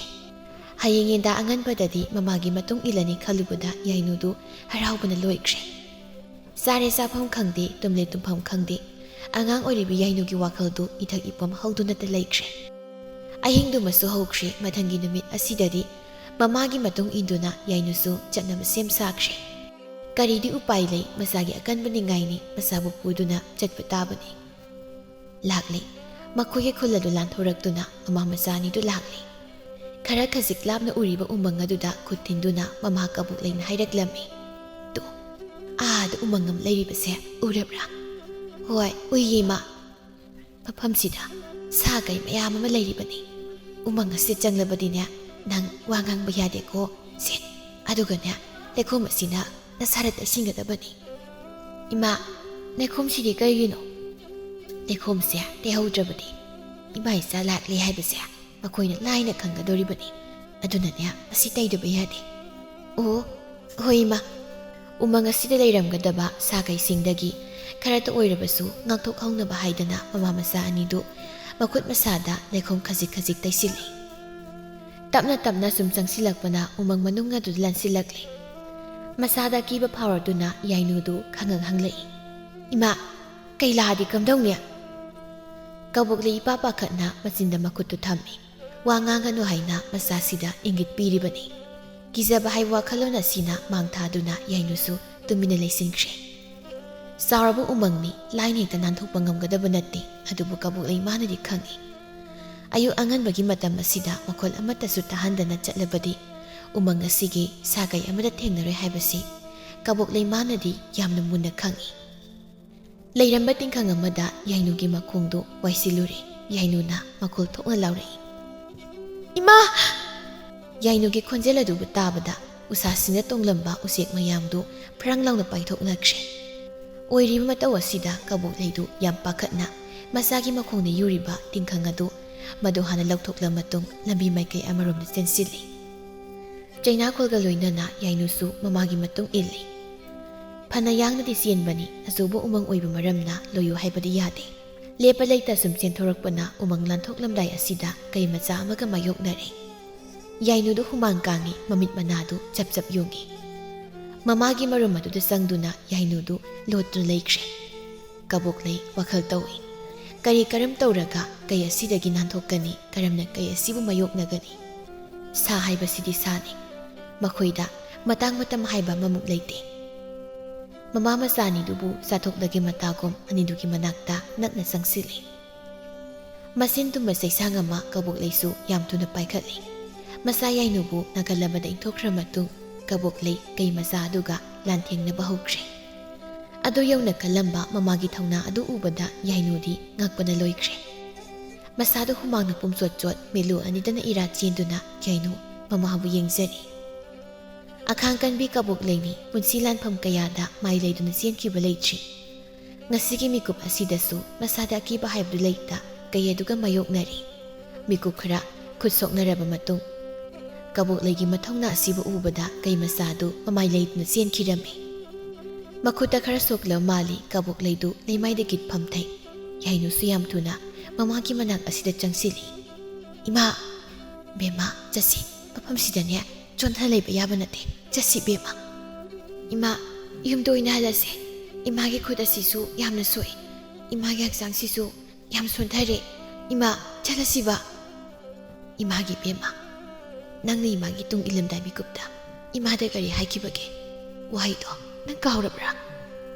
ꯍꯌꯦꯡ ꯌꯦꯟꯗꯥ ꯑꯉꯟꯕꯗꯗꯤ ꯃꯃꯥꯒꯤ ꯃꯇꯨꯡ ꯏꯜꯂꯅꯤ ꯈꯜꯂꯨꯕꯗ ꯌꯥꯏꯅꯨꯗꯨ ꯍꯔꯥꯎꯕꯅ ꯂꯣꯏꯈ꯭ꯔꯦ꯫ ꯆꯥꯔꯦ ꯆꯥꯐꯝ ꯈꯪꯗꯦ, ꯇꯨꯝꯂꯦ ꯇꯨꯝꯐꯝ ꯈꯪꯗꯦ꯫ ꯑꯉꯥꯡ ꯑꯣꯏꯔꯤꯕꯤ ꯌꯥꯏꯅꯨꯒꯤ ꯋꯥꯈꯜꯗꯨ ꯏꯊꯛ ꯏꯄꯣꯝ ꯍꯧꯗꯨꯅꯇ ꯂꯩꯈ꯭ꯔꯦ꯫ ꯑꯍꯤꯡꯗꯨꯃꯁꯨ ꯍꯧꯈ꯭ꯔꯦ꯫ ꯃꯊꯪꯒꯤ ꯅꯨꯃꯤꯠ ꯑꯁꯤꯗꯗꯤ ꯃꯃꯥꯒꯤ ꯃꯇꯨꯡ ꯏꯟꯗꯨꯅ ꯌꯥꯏꯅꯨꯁꯨ ꯆꯠꯅꯕ ꯁꯦꯝ ꯁꯥꯈ꯭ꯔꯦ꯫ ꯀꯔꯤꯗꯤ ꯎꯄꯥꯏ ꯂꯩ, ꯃꯆꯥꯒꯤ ꯑꯀꯟꯕ ꯅꯤꯡꯉꯥꯏꯅꯤ, ꯃꯆꯥꯕꯨ ꯄꯨꯗꯨꯅ ꯆꯠꯄ ꯇꯥꯕꯅꯤ꯫ ꯂꯥꯛꯂꯦ꯫ ꯃꯈꯣꯏꯒꯤ ꯈꯨꯜ ꯑꯗꯨ ꯂꯥꯟꯊꯣꯔꯛꯇꯨꯅ ꯃꯃꯥ ꯃꯆꯥ ꯑꯅꯤꯗꯨ ꯂꯥꯛꯂꯦ꯫ ꯈꯔ ꯈꯖꯤꯛ ꯂꯥꯞꯅ ꯎꯔꯤꯕ ꯎꯃꯪ ꯑꯗꯨꯗ ꯈꯨꯠ ꯊꯤꯟꯗꯨꯅ ꯃꯃꯥ ꯀꯕꯣꯛꯂꯩꯅ ꯍꯥꯏꯔꯛꯂꯝꯃꯤ꯫ "ꯇꯨ, ꯑꯥꯗ ꯎꯃꯪ ꯑꯃ ꯂꯩꯔꯤꯕꯁꯦ ꯎꯔꯕ꯭ꯔꯥ?" "ꯍꯣꯏ, ꯎꯏꯌꯦ, ꯏꯃꯥ꯫ ꯃꯐꯝꯁꯤꯗ ꯁꯥ ꯀꯩ ꯃꯌꯥꯝ ꯑꯃ ꯂꯩꯔꯤꯕꯅꯤ꯫ ꯎꯃꯪ ꯑꯁꯤꯗ ꯆꯪꯂꯕꯗꯤꯅꯦ, ꯅꯪ ꯋꯥ ꯉꯥꯡꯕ ꯌꯥꯗꯦꯀꯣ꯫ ꯁꯦ, ꯑꯗꯨꯒꯅꯦ, ꯂꯩꯈꯣꯝ ꯑꯁꯤꯅ ꯅꯁꯥꯗ ꯇꯩꯁꯤꯟꯒꯗꯕꯅꯤ꯫" "ꯏꯃꯥ, ꯂꯩꯈꯣꯝꯁꯤꯗꯤ ꯀꯩꯒꯤꯅꯣ?" "ꯂꯩꯈꯣꯝꯁꯦ ꯇꯩꯍꯧꯗ꯭ꯔꯕꯗꯤ ꯏꯃꯥ ꯏꯆꯥ ꯂꯥꯛꯂꯦ ꯍꯥꯏꯕꯁꯦ ꯃꯈꯣꯏꯅ ꯂꯥꯏꯅ ꯈꯪꯒꯗꯧꯔꯤꯕꯅꯤ꯫ ꯑꯗꯨꯅꯅꯦ, ꯃꯁꯤ ꯇꯩꯗꯕ ꯌꯥꯗꯦ꯫" "ꯑꯣ, ꯍꯣꯏ, ꯏꯃꯥ꯫" ꯎꯃꯪ ꯑꯁꯤꯗ ꯂꯩꯔꯝꯒꯗꯕ ꯁꯥ ꯀꯩꯁꯤꯡꯗꯒꯤ ꯈꯔꯇ ꯑꯣꯏꯔꯕꯁꯨ ꯉꯥꯛꯊꯣꯛꯍꯧꯅꯕ ꯍꯥꯏꯗꯅ ꯃꯃꯥ ꯃꯆꯥ ꯑꯅꯤꯗꯨ ꯃꯈꯨꯠ ꯃꯁꯥꯗ ꯂꯩꯈꯣꯝ ꯈꯖꯤꯛ ꯈꯖꯤꯛ ꯇꯩꯁꯤꯜꯂꯤ꯫ ꯇꯞꯅ ꯇꯞꯅ ꯁꯨꯝ ꯆꯪꯁꯤꯜꯂꯛꯄꯅ ꯎꯃꯪ ꯃꯅꯨꯡ ꯑꯗꯨꯗ ꯂꯥꯟꯁꯤꯜꯂꯛꯂꯦ꯫ ꯃꯁꯥꯗ ꯑꯀꯤꯕ ꯐꯥꯎꯔꯗꯨꯅ ꯌꯥꯏꯅꯨꯗꯨ ꯈꯪꯉꯪ ꯍꯪꯂꯛꯏ꯫ "ꯏꯃꯥ, ꯀꯩ ꯂꯥꯛꯑꯗꯤ ꯀꯝꯗꯧꯅꯤ?" ꯀꯕꯣꯛꯂꯩ ꯏꯄꯥ ꯄꯥꯈꯠꯅ ꯃꯆꯤꯟꯗ ꯃꯈꯨꯠꯇꯨ ꯊꯝꯃꯤ꯫ ꯋꯥ ꯉꯥꯡꯒꯅꯨ ꯍꯥꯏꯅ ꯃꯆꯥꯁꯤꯗ ꯏꯪꯒꯤꯠ ꯄꯤꯔꯤꯕꯅꯤ꯫ ꯀꯤꯖꯕ ꯍꯥꯏꯕ ꯋꯥꯈꯜꯂꯣꯟ ꯑꯁꯤꯅ ꯃꯥꯡ ꯊꯥꯗꯨꯅ ꯌꯥꯏꯅꯨꯁꯨ ꯇꯨꯃꯤꯟꯅ ꯂꯩꯁꯤꯟꯈ꯭ꯔꯦ꯫ ꯆꯥꯎꯔꯕ ꯎꯃꯪꯅꯤ, ꯂꯥꯏꯅ ꯍꯦꯛꯇ ꯅꯥꯟꯊꯣꯛꯄ ꯉꯝꯒꯗꯕ ꯅꯠꯇꯦ, ꯑꯗꯨꯕꯨ ꯀꯕꯣꯛꯂꯩ ꯃꯥꯅꯗꯤ ꯈꯪꯏ꯫ ꯑꯌꯨꯛ ꯑꯉꯟꯕꯒꯤ ꯃꯇꯝ ꯑꯁꯤꯗ ꯃꯈꯣꯜ ꯑꯃꯠꯇꯁꯨ ꯇꯥꯍꯟꯗꯅ ꯆꯠꯂꯕꯗꯤ ꯎꯃꯪ ꯑꯁꯤꯒꯤ ꯁꯥ ꯀꯩ ꯑꯃꯠꯇ ꯊꯦꯡꯅꯔꯣꯏ ꯍꯥꯏꯕꯁꯤ ꯀꯕꯣꯛꯂꯩ ꯃꯥꯅꯗꯤ ꯌꯥꯝꯅ ꯃꯨꯟꯅ ꯈꯪꯏ꯫ ꯂꯩꯔꯝꯕ ꯇꯤꯡꯈꯪ ꯑꯃꯗ ꯌꯥꯏꯅꯨꯒꯤ ꯃꯈꯣꯡꯗꯨ ꯋꯥꯏꯁꯤꯜꯂꯨꯔꯦ꯫ ꯌꯥꯏꯅꯨꯅ ꯃꯈꯣꯜ ꯊꯣꯛꯅ ꯂꯥꯎꯔꯛꯏ, "ꯏꯃꯥ!" ꯌꯥꯏꯅꯨꯒꯤ ꯈꯣꯟꯖꯦꯜ ꯑꯗꯨꯕꯨ ꯇꯥꯕꯗ ꯎꯁꯥꯁꯤꯡꯗ ꯇꯣꯡꯂꯝꯕ ꯎꯆꯦꯛ ꯃꯌꯥꯝꯗꯨ ꯐ꯭ꯔꯪ ꯂꯥꯎꯅ ꯄꯥꯏꯊꯣꯛꯅꯈ꯭ꯔꯦ꯫ ꯑꯣꯏꯔꯤꯕ ꯃꯇꯧ ꯑꯁꯤꯗ ꯀꯕꯣꯛꯂꯩꯗꯨ ꯌꯥꯝ ꯄꯥꯈꯠꯅ ꯃꯆꯥꯒꯤ ꯃꯈꯣꯡꯗ ꯌꯨꯔꯤꯕ ꯇꯤꯡꯈꯪ ꯑꯗꯨ ꯃꯗꯨ ꯍꯥꯟꯅ ꯂꯧꯊꯣꯛꯂ ꯃꯇꯨꯡ ꯂꯝꯕꯤ ꯃꯥꯏꯀꯩ ꯑꯃꯔꯣꯝꯗ ꯆꯦꯟꯁꯤꯜꯂꯤ꯫ ꯆꯩꯅꯥꯈꯣꯜꯒ ꯂꯣꯏꯅꯅ ꯌꯥꯏꯅꯨꯁꯨ ꯃꯃꯥꯒꯤ ꯃꯇꯨꯡ ꯏꯜꯂꯤ꯫ ꯐꯅ ꯌꯥꯡꯅꯗꯤ ꯆꯦꯟꯕꯅꯤ, ꯑꯆꯧꯕ ꯎꯃꯪ ꯑꯣꯏꯕ ꯃꯔꯝꯅ ꯂꯣꯏꯌꯨ ꯍꯥꯏꯕꯗꯤ ꯌꯥꯗꯦ꯫ ꯂꯦꯞꯄ ꯂꯩꯇ ꯁꯨꯝ ꯆꯦꯟꯊꯣꯔꯛꯄꯅ ꯎꯃꯪ ꯂꯥꯟꯊꯣꯛꯂꯝꯗꯥꯏ ꯑꯁꯤꯗ ꯀꯩ ꯃꯆꯥ ꯑꯃꯒ ꯃꯥꯌꯣꯛꯅꯔꯦ꯫ ꯌꯥꯏꯅꯨꯗꯨ ꯍꯨꯃꯥꯡ ꯀꯥꯡꯉꯤ, ꯃꯃꯤꯠ ꯃꯅꯥꯗꯨ ꯆꯞ ꯆꯞ ꯌꯨꯡꯉꯤ꯫ ꯃꯃꯥꯒꯤ ꯃꯔꯨꯝ ꯑꯗꯨꯗ ꯆꯪꯗꯨꯅ ꯌꯥꯏꯅꯨꯗꯨ ꯂꯣꯠꯇꯨꯅ ꯂꯩꯈ꯭ꯔꯦ꯫ ꯀꯕꯣꯛꯂꯩ ꯋꯥꯈꯜ ꯇꯧꯏ꯫ ꯀꯔꯤ ꯀꯔꯝ ꯇꯧꯔꯒ ꯀꯩ ꯑꯁꯤꯗꯒꯤ ꯅꯥꯟꯊꯣꯛꯀꯅꯤ? ꯀꯔꯝꯅ ꯀꯩ ꯑꯁꯤꯕꯨ ꯃꯥꯌꯣꯛꯅꯒꯅꯤ? ꯁꯥ ꯍꯥꯏꯕꯁꯤꯗꯤ ꯁꯥꯅꯤ꯫ ꯃꯈꯣꯏꯗ ꯃꯇꯥꯡ ꯃꯇꯝ ꯍꯥꯏꯕ ꯑꯃꯃꯨꯛ ꯂꯩꯇꯦ꯫ ꯃꯃꯥ ꯃꯆꯥ ꯑꯅꯤꯗꯨꯕꯨ ꯆꯥꯊꯣꯛꯂꯒꯦ ꯃꯇꯥꯒꯨꯝ ꯑꯅꯤꯗꯨꯒꯤ ꯃꯅꯥꯛꯇ ꯅꯛꯅ ꯆꯪꯁꯤꯜꯂꯤ꯫ ꯃꯆꯤꯟ ꯇꯨꯝꯕ ꯆꯩꯁꯥꯡ ꯑꯃ ꯀꯕꯣꯛꯂꯩꯁꯨ ꯌꯥꯝ ꯊꯨꯅ ꯄꯥꯏꯈꯠꯂꯤ꯫ ꯃꯆꯥ ꯌꯥꯏꯅꯨꯕꯨ ꯅꯥꯒꯜꯂꯕꯗ ꯏꯟꯊꯣꯛꯈ꯭ꯔ ꯃꯇꯨꯡ, ꯀꯕꯣꯛꯂꯩ ꯀꯩ ꯃꯆꯥ ꯑꯗꯨꯒ ꯂꯥꯟꯊꯦꯡꯅꯕ ꯍꯧꯈ꯭ꯔꯦ꯫ ꯑꯗꯨ ꯌꯧꯅ ꯀꯜꯂꯝꯕ ꯃꯃꯥꯒꯤ ꯊꯧꯅꯥ ꯑꯗꯨ ꯎꯕꯗ ꯌꯥꯏꯅꯨꯗꯤ ꯉꯛꯄꯅ ꯂꯣꯏꯈ꯭ꯔꯦ꯫ ꯃꯁꯥꯗꯨ ꯍꯨꯃꯥꯡꯅ ꯄꯨꯝꯆꯣꯠ ꯆꯣꯠ, ꯃꯤꯠꯂꯨ ꯑꯅꯤꯗꯅ ꯏꯔꯥ ꯆꯦꯟꯗꯨꯅ ꯌꯥꯏꯅꯨ ꯃꯃꯥꯕꯨ ꯌꯦꯡꯖꯔꯤ꯫ ꯑꯈꯥꯡ ꯀꯟꯕꯤ ꯀꯕꯣꯛꯂꯩꯅꯤ, ꯄꯨꯟꯁꯤ ꯂꯥꯟꯐꯝ ꯀꯌꯥꯗ ꯃꯥꯏ ꯂꯩꯗꯨꯅ ꯆꯦꯟꯈꯤꯕ ꯂꯩꯇ꯭ꯔꯤ꯫ ꯉꯁꯤꯒꯤ ꯃꯤꯀꯨꯞ ꯑꯁꯤꯗꯁꯨ ꯃꯁꯥꯗ ꯑꯀꯤꯕ ꯍꯥꯏꯕꯗꯨ ꯂꯩꯇ, ꯀꯩ ꯑꯗꯨꯒ ꯃꯥꯌꯣꯛꯅꯔꯤ꯫ ꯃꯤꯀꯨꯞ ꯈꯔ ꯈꯨꯠ ꯁꯣꯛꯅꯔꯕ ꯃꯇꯨꯡ, ꯀꯕꯣꯛꯂꯩꯒꯤ ꯃꯊꯧꯅꯥ ꯑꯁꯤꯕꯨ ꯎꯕꯗ ꯀꯩ ꯃꯆꯥꯗꯨ ꯃꯃꯥꯏ ꯂꯩꯗꯨꯅ ꯆꯦꯟꯈꯤꯔꯝꯃꯤ꯫ ꯃꯈꯨꯠꯇ ꯈꯔ ꯁꯣꯛꯂꯕ ꯃꯥꯜꯂꯤ, ꯀꯕꯣꯛꯂꯩꯗꯨ ꯂꯩꯃꯥꯏꯗ ꯒꯤꯠ ꯐꯝꯊꯩ꯫ ꯌꯥꯏꯅꯨꯁꯨ ꯌꯥꯝ ꯊꯨꯅ ꯃꯃꯥꯒꯤ ꯃꯅꯥꯛ ꯑꯁꯤꯗ ꯆꯪꯁꯤꯜꯂꯤ꯫ "ꯏꯃꯥ, ꯕꯦꯝꯃ, ꯆꯠꯁꯤ꯫ ꯃꯐꯝꯁꯤꯗꯅꯦ ꯆꯣꯟꯊ ꯂꯩꯕ ꯌꯥꯕ ꯅꯠꯇꯦ꯫ ꯆꯠꯁꯤ ꯕꯦꯝꯃ꯫ ꯏꯃꯥ, ꯌꯨꯝꯗ ꯑꯣꯏꯅ ꯍꯜꯂꯁꯦ꯫ ꯏꯃꯥꯒꯤ ꯈꯨꯠ ꯑꯁꯤꯁꯨ ꯌꯥꯝꯅ ꯁꯣꯛꯏ꯫ ꯏꯃꯥꯒꯤ ꯍꯛꯆꯥꯡꯁꯤꯁꯨ ꯌꯥꯝ ꯁꯣꯟꯊꯔꯦ꯫ ꯏꯃꯥ, ꯆꯠꯂꯁꯤꯕ꯫" "ꯏꯃꯥꯒꯤ ꯕꯦꯝꯃ, ꯅꯪꯅ ꯏꯃꯥꯒꯤ ꯇꯨꯡ ꯏꯜꯂꯝꯗꯥꯏ ꯃꯤꯀꯨꯞꯇ ꯏꯃꯥꯗ ꯀꯔꯤ ꯍꯥꯏꯈꯤꯕꯒꯦ? ꯋꯥꯍꯩꯗꯣ ꯅꯪ ꯀꯥꯎꯔꯕ꯭ꯔꯥ?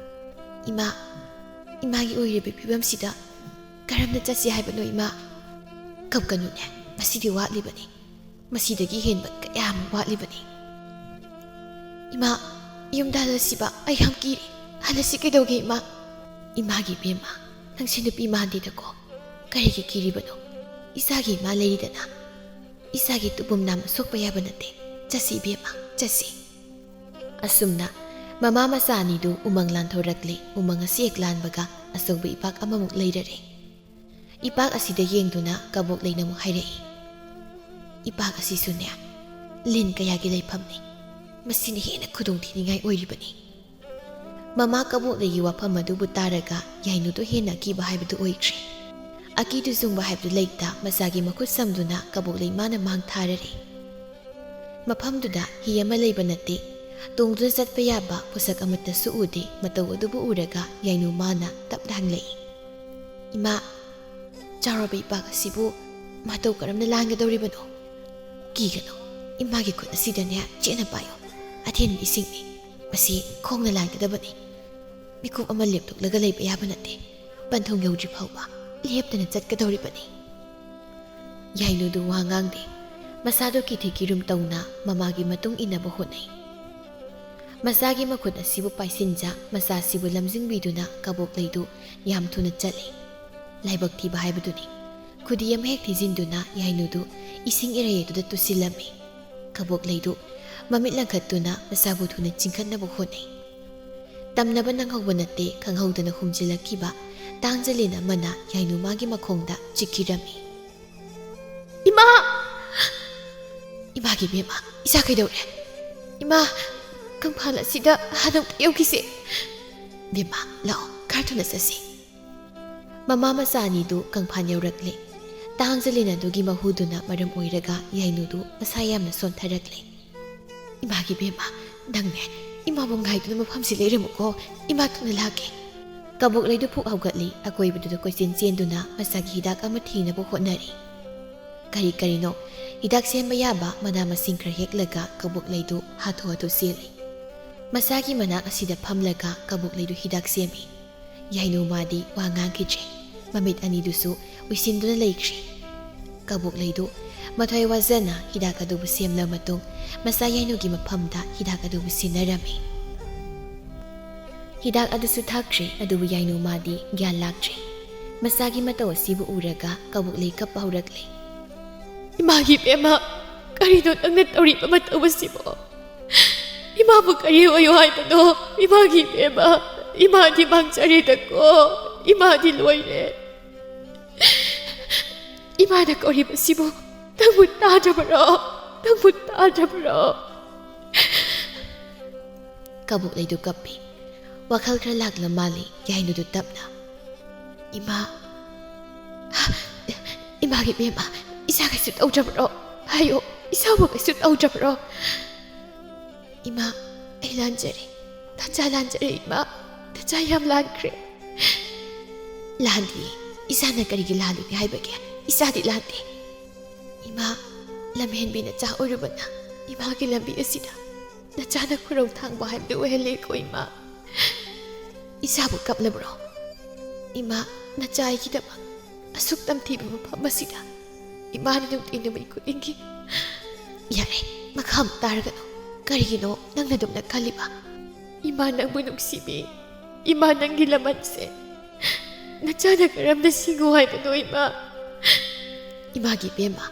ꯏꯃꯥ, ꯏꯃꯥꯒꯤ ꯑꯣꯏꯔꯤꯕ ꯐꯤꯕꯝꯁꯤꯗ ꯀꯔꯝꯅ ꯆꯠꯁꯤ ꯍꯥꯏꯕꯅꯣ ꯏꯃꯥ?" "ꯀꯞꯀꯅꯨꯅꯦ, ꯃꯁꯤꯗꯤ ꯋꯥꯠꯂꯤꯕꯅꯤ꯫ ꯃꯁꯤꯗꯒꯤ ꯍꯦꯟꯕ ꯀꯌꯥ ꯑꯃ ꯋꯥꯠꯂꯤꯕꯅꯤ꯫" "ꯏꯃꯥ, ꯌꯨꯝꯗ ꯍꯜꯂꯁꯤꯕ, ꯑꯩ ꯌꯥꯝ ꯀꯤꯔꯦ꯫ ꯍꯜꯂꯁꯤ ꯀꯩꯗꯧꯒꯦ ꯏꯃꯥ?" "ꯏꯃꯥꯒꯤ ꯕꯦꯝꯃ, ꯅꯪꯁꯦ ꯅꯨꯄꯤ ꯃꯥꯟꯗꯦꯗꯀꯣ꯫ ꯀꯔꯤꯒꯤ ꯀꯤꯔꯤꯕꯅꯣ? ꯏꯆꯥꯒꯤ ꯏꯃꯥ ꯂꯩꯔꯤꯗꯅ꯫ ꯏꯆꯥꯒꯤ ꯇꯨꯄꯨꯝ ꯅꯥꯝ ꯁꯣꯛꯄ ꯌꯥꯕ ꯅꯠꯇꯦ꯫ ꯆꯠꯁꯤ ꯏꯕꯦꯝꯃ, ꯆꯠꯁꯤ꯫" ꯑꯁꯨꯝꯅ ꯃꯃꯥ ꯃꯆꯥ ꯑꯅꯤꯗꯨ ꯎꯃꯪ ꯂꯥꯟꯊꯣꯔꯛꯂꯦ꯫ ꯎꯃꯪ ꯑꯁꯤ ꯍꯦꯛ ꯂꯥꯟꯕꯒ ꯑꯆꯧꯕ ꯏꯄꯥꯛ ꯑꯃꯃꯨꯛ ꯂꯩꯔꯔꯦ꯫ ꯏꯄꯥꯛ ꯑꯁꯤꯗ ꯌꯦꯡꯗꯨꯅ ꯀꯕꯣꯛꯂꯩꯅ ꯑꯃꯨꯛ ꯍꯥꯏꯔꯛꯏ, "ꯏꯄꯥꯛ ꯑꯁꯤꯁꯨꯅꯦ ꯂꯤꯟ ꯀꯌꯥꯒꯤ ꯂꯩꯐꯝꯅꯤ꯫ ꯃꯁꯤꯅ ꯍꯦꯟꯅ ꯈꯨꯗꯣꯡꯊꯤꯅꯤꯡꯉꯥꯏ ꯑꯣꯏꯔꯤꯕꯅꯤ꯫" ꯃꯃꯥ ꯀꯕꯣꯛꯂꯩꯒꯤ ꯋꯥꯐꯝ ꯑꯗꯨꯕꯨ ꯇꯥꯔꯒ ꯌꯥꯏꯅꯨꯗꯣ ꯍꯦꯟꯅ ꯑꯀꯤꯕ ꯍꯥꯏꯕꯗꯨ ꯑꯣꯏꯈ꯭ꯔꯦ꯫ ꯑꯀꯤꯗꯨ ꯆꯨꯡꯕ ꯍꯥꯏꯕꯗꯨ ꯂꯩꯇ, ꯃꯆꯥꯒꯤ ꯃꯈꯨꯠ ꯁꯝꯗꯨꯅ ꯀꯕꯣꯛꯂꯩ ꯃꯥꯅ ꯃꯥꯡ ꯊꯥꯔꯔꯦ꯫ ꯃꯐꯝꯗꯨꯗ ꯍꯤ ꯑꯃ ꯂꯩꯕ ꯅꯠꯇꯦ꯫ ꯇꯣꯡꯗꯨꯅ ꯆꯠꯄ ꯌꯥꯕ ꯄꯣꯠꯁꯛ ꯑꯃꯠꯇꯁꯨ ꯎꯗꯦ꯫ ꯃꯇꯧ ꯑꯗꯨꯕꯨ ꯎꯔꯒ ꯌꯥꯏꯅꯨ ꯃꯥꯅ ꯇꯞꯅ ꯍꯪꯂꯛꯏ, "ꯏꯃꯥ, ꯆꯥꯎꯔꯕ ꯏꯄꯥꯛ ꯑꯁꯤꯕꯨ ꯃꯇꯧ ꯀꯔꯝꯅ ꯂꯥꯟꯒꯗꯧꯔꯤꯕꯅꯣ?" "ꯀꯤꯒꯅꯨ, ꯏꯃꯥꯒꯤ ꯈꯨꯠ ꯑꯁꯤꯗꯅꯦ ꯆꯦꯠꯅ ꯄꯥꯏꯌꯨ꯫ ꯑꯊꯦꯟꯕ ꯏꯁꯤꯡꯅꯤ, ꯃꯁꯤ ꯈꯣꯡꯅ ꯂꯥꯟꯒꯗꯕꯅꯤ꯫ ꯃꯤꯀꯨꯞ ꯑꯃ ꯂꯦꯞꯊꯣꯛꯂꯒ ꯂꯩꯕ ꯌꯥꯕ ꯅꯠꯇꯦ꯫ ꯄꯟꯊꯨꯡ ꯌꯧꯗ꯭ꯔꯤ ꯐꯥꯎꯕ ꯂꯦꯞꯇꯅ ꯆꯠꯀꯗꯧꯔꯤꯕꯅꯤ꯫" ꯌꯥꯏꯅꯨꯗꯨ ꯋꯥ ꯉꯥꯡꯗꯦ꯫ ꯃꯁꯥꯗꯨ ꯀꯤꯊꯤ ꯀꯤꯔꯨꯝ ꯇꯧꯅ ꯃꯃꯥꯒꯤ ꯃꯇꯨꯡ ꯏꯟꯅꯕ ꯍꯣꯠꯅꯩ꯫ ꯃꯆꯥꯒꯤ ꯃꯈꯨꯠ ꯑꯁꯤꯕꯨ ꯄꯥꯏꯁꯤꯟꯖ ꯃꯆꯥꯁꯤꯕꯨ ꯂꯝꯖꯤꯡꯕꯤꯗꯨꯅ ꯀꯕꯣꯛꯂꯩꯗꯨ ꯌꯥꯝ ꯊꯨꯅ ꯆꯠꯂꯤ꯫ ꯂꯥꯏꯕꯛ ꯊꯤꯕ ꯍꯥꯏꯕꯗꯨꯅꯤ꯫ ꯈꯨꯗꯤ ꯑꯃ ꯍꯦꯛ ꯊꯤꯖꯤꯟꯗꯨꯅ ꯌꯥꯏꯅꯨꯗꯨ ꯏꯁꯤꯡ ꯏꯔꯩ ꯑꯗꯨꯗ ꯇꯨꯁꯤꯜꯂꯝꯃꯤ꯫ ꯀꯕꯣꯛꯂꯩꯗꯨ ꯃꯃꯤꯠ ꯂꯪꯈꯠꯇꯨꯅ ꯃꯆꯥꯕꯨ ꯊꯨꯅ ꯆꯤꯡꯈꯠꯅꯕ ꯍꯣꯠꯅꯩ꯫ ꯇꯝꯅꯕ ꯅꯪꯍꯧꯕ ꯅꯠꯇꯦ, ꯈꯪꯍꯧꯗꯅ ꯍꯨꯝꯖꯤꯜꯂꯛꯈꯤꯕ ꯇꯥꯡꯖꯂꯦꯟ ꯑꯃꯅ ꯌꯥꯏꯅꯨ ꯃꯥꯒꯤ ꯃꯈꯣꯡꯗ ꯆꯤꯛꯈꯤꯔꯝꯃꯤ꯫ "ꯏꯃꯥ!" "ꯏꯃꯥꯒꯤ ꯕꯦꯝꯃ, ꯏꯆꯥ ꯀꯩꯗꯧꯔꯦ? ꯏꯃꯥ, ꯀꯪꯐꯥꯜ ꯑꯁꯤꯗ ꯍꯥꯟꯅ ꯑꯃꯨꯛꯇ ꯌꯧꯈꯤꯁꯦ꯫ ꯕꯦꯝꯃ, ꯂꯥꯛꯑꯣ, ꯈꯔ ꯊꯨꯅ ꯆꯠꯁꯤ꯫" ꯃꯃꯥ ꯃꯆꯥ ꯑꯅꯤꯗꯨ ꯀꯪꯐꯥꯜ ꯌꯧꯔꯛꯂꯦ꯫ ꯇꯥꯡꯖꯂꯦꯟ ꯑꯗꯨꯒꯤ ꯃꯍꯨꯗꯨꯅ ꯃꯔꯝ ꯑꯣꯏꯔꯒ ꯌꯥꯏꯅꯨꯗꯨ ꯃꯁꯥ ꯌꯥꯝꯅ ꯁꯣꯟꯊꯔꯛꯂꯦ꯫ "ꯏꯃꯥꯒꯤ ꯕꯦꯝꯃ, ꯅꯪꯅꯦ ꯏꯃꯥꯕꯨ ꯉꯥꯏꯗꯨꯅ ꯃꯐꯝꯁꯤ ꯂꯩꯔꯝꯃꯨꯀꯣ, ꯏꯃꯥ ꯊꯨꯅ ꯂꯥꯛꯀꯦ꯫" ꯀꯕꯣꯛꯂꯩꯗꯨ ꯐꯨꯛ ꯍꯧꯒꯠꯂꯤ, ꯑꯀꯣꯏꯕꯗꯨꯗ ꯀꯣꯏꯆꯦꯟ ꯆꯦꯟꯗꯨꯅ ꯃꯆꯥꯒꯤ ꯍꯤꯗꯥꯛ ꯑꯃ ꯊꯤꯅꯕ ꯍꯣꯠꯅꯔꯤ꯫ ꯀꯔꯤ ꯀꯔꯤꯅꯣ ꯍꯤꯗꯥꯛ ꯁꯦꯝꯕ ꯌꯥꯕ ꯃꯅꯥ ꯃꯁꯤꯡ ꯈꯔ ꯍꯦꯛꯂꯒ ꯀꯕꯣꯛꯂꯩꯗꯨ ꯍꯥꯊꯨ ꯍꯥꯊꯨ ꯆꯦꯜꯂꯤ꯫ ꯃꯆꯥꯒꯤ ꯃꯅꯥꯛ ꯑꯁꯤꯗ ꯐꯝꯂꯒ ꯀꯕꯣꯛꯂꯩꯗꯨ ꯍꯤꯗꯥꯛ ꯁꯦꯝꯃꯤ꯫ ꯌꯥꯏꯅꯨ ꯃꯥꯗꯤ ꯋꯥ ꯉꯥꯡꯈꯤꯗ꯭ꯔꯦ꯫ ꯃꯃꯤꯠ ꯑꯅꯤꯗꯨꯁꯨ ꯎꯏꯁꯤꯟꯗꯨꯅ ꯂꯩꯈ꯭ꯔꯦ꯫ ꯀꯕꯣꯛꯂꯩꯗꯨ ꯃꯊ꯭ꯋꯥꯏ ꯋꯥꯖꯅ ꯍꯤꯗꯥꯛ ꯑꯗꯨꯕꯨ ꯁꯦꯝꯂ ꯃꯇꯨꯡ ꯃꯆꯥ ꯌꯥꯏꯅꯨꯒꯤ ꯃꯐꯝꯗ ꯍꯤꯗꯥꯛ ꯑꯗꯨꯕꯨ ꯁꯤꯟꯅꯔꯝꯃꯤ꯫ ꯍꯤꯗꯥꯛ ꯑꯗꯨꯁꯨ ꯊꯛꯈ꯭ꯔꯦ, ꯑꯗꯨꯕꯨ ꯌꯥꯏꯅꯨ ꯃꯥꯗꯤ ꯒ꯭ꯌꯥꯟ ꯂꯥꯛꯇ꯭ꯔꯦ꯫ ꯃꯆꯥꯒꯤ ꯃꯇꯧ ꯑꯁꯤꯕꯨ ꯎꯔꯒ ꯀꯕꯣꯛꯂꯩ ꯀꯞꯄ ꯍꯧꯔꯛꯂꯦ꯫ "ꯏꯃꯥꯒꯤ ꯕꯦꯝꯃ, ꯀꯔꯤꯅꯣ ꯅꯪꯅ ꯇꯧꯔꯤꯕ ꯃꯇꯧ ꯑꯁꯤꯕꯣ? ꯏꯃꯥꯕꯨ ꯀꯔꯤ ꯑꯣꯏꯌꯣ ꯍꯥꯏꯕꯅꯣ? ꯏꯃꯥꯒꯤ ꯕꯦꯝꯃ, ꯏꯃꯥꯗꯤ ꯃꯥꯡꯖꯔꯦꯗꯀꯣ, ꯏꯃꯥꯗꯤ ꯂꯣꯏꯔꯦ꯫ ꯏꯃꯥꯅ ꯀꯧꯔꯤꯕꯁꯤꯕꯨ ꯅꯪꯕꯨ ꯇꯥꯗ꯭ꯔꯕꯔꯣ? ꯅꯪꯕꯨ ꯇꯥꯗ꯭ꯔꯕꯔꯣ?" ꯀꯕꯣꯛꯂꯩꯗꯨ ꯀꯞꯄꯤ꯫ ꯋꯥꯈꯜ ꯈꯔ ꯂꯥꯛꯂ ꯃꯥꯜꯂꯤ ꯌꯥꯏꯅꯨꯗꯨ ꯇꯞꯅ꯫ "ꯏꯃꯥ, ꯏꯃꯥꯒꯤ ꯕꯦꯝꯃ, ꯏꯆꯥ ꯀꯩꯁꯨ ꯇꯧꯗ꯭ꯔꯕ꯭ꯔꯣ? ꯍꯥꯏꯌꯣ, ꯏꯆꯥꯕꯨ ꯀꯩꯁꯨ ꯇꯧꯗ꯭ꯔꯕ꯭ꯔꯣ?" "ꯏꯃꯥ, ꯑꯩ ꯂꯥꯟꯖꯔꯦ꯫ ꯅꯆꯥ ꯂꯥꯟꯖꯔꯦ ꯏꯃꯥ꯫ ꯅꯆꯥ ꯌꯥꯝ ꯂꯥꯟꯈ꯭ꯔꯦ꯫" "ꯂꯥꯟꯗꯦ꯫ ꯏꯆꯥꯅ ꯀꯔꯤꯒꯤ ꯂꯥꯜꯂꯤꯅꯤ ꯍꯥꯏꯕꯒꯦ? ꯏꯆꯥꯗꯤ ꯂꯥꯟꯗꯦ꯫ ꯏꯃꯥ, ꯂꯝꯍꯦꯟꯕꯤ ꯅꯆꯥ ꯑꯣꯏꯔꯨꯕꯅ ꯏꯃꯥꯒꯤ ꯂꯝꯕꯤ ꯑꯁꯤꯗ ꯅꯆꯥꯅ ꯈꯨꯔꯧ ꯊꯥꯡꯕ ꯍꯥꯏꯕꯗꯨ ꯑꯣꯏꯍꯜꯂꯦꯀꯣ ꯏꯃꯥ꯫ ꯏꯆꯥꯕꯨ ꯀꯞꯂꯕ꯭ꯔꯣ? ꯏꯃꯥ, ꯅꯆꯥ ꯑꯩꯒꯤꯗꯃꯛ ꯑꯁꯨꯛ ꯇꯝꯊꯤꯕ ꯃꯐꯝ ꯑꯁꯤꯗ ꯏꯃꯥꯅ ꯅꯨꯡꯇꯤ ꯅꯨꯃꯤꯠ ꯈꯨꯗꯤꯡꯒꯤ ꯌꯥꯔꯦ, ꯃꯈꯥ ꯑꯃꯨꯛ ꯇꯥꯔꯒꯅꯨ꯫ ꯀꯔꯤꯒꯤꯅꯣ ꯅꯪꯅ ꯑꯗꯨꯝꯅ ꯈꯜꯂꯤꯕ? ꯏꯃꯥ ꯅꯪꯕꯨ ꯅꯨꯡꯁꯤꯕꯤ꯫ ꯏꯃꯥ ꯅꯪꯒꯤ ꯂꯃꯟꯁꯦ꯫ ꯅꯆꯥꯅ ꯀꯔꯝꯅ ꯁꯤꯡꯉꯨ ꯍꯥꯏꯕꯅꯣ ꯏꯃꯥ? ꯏꯃꯥꯒꯤ ꯏꯕꯦꯝꯃ,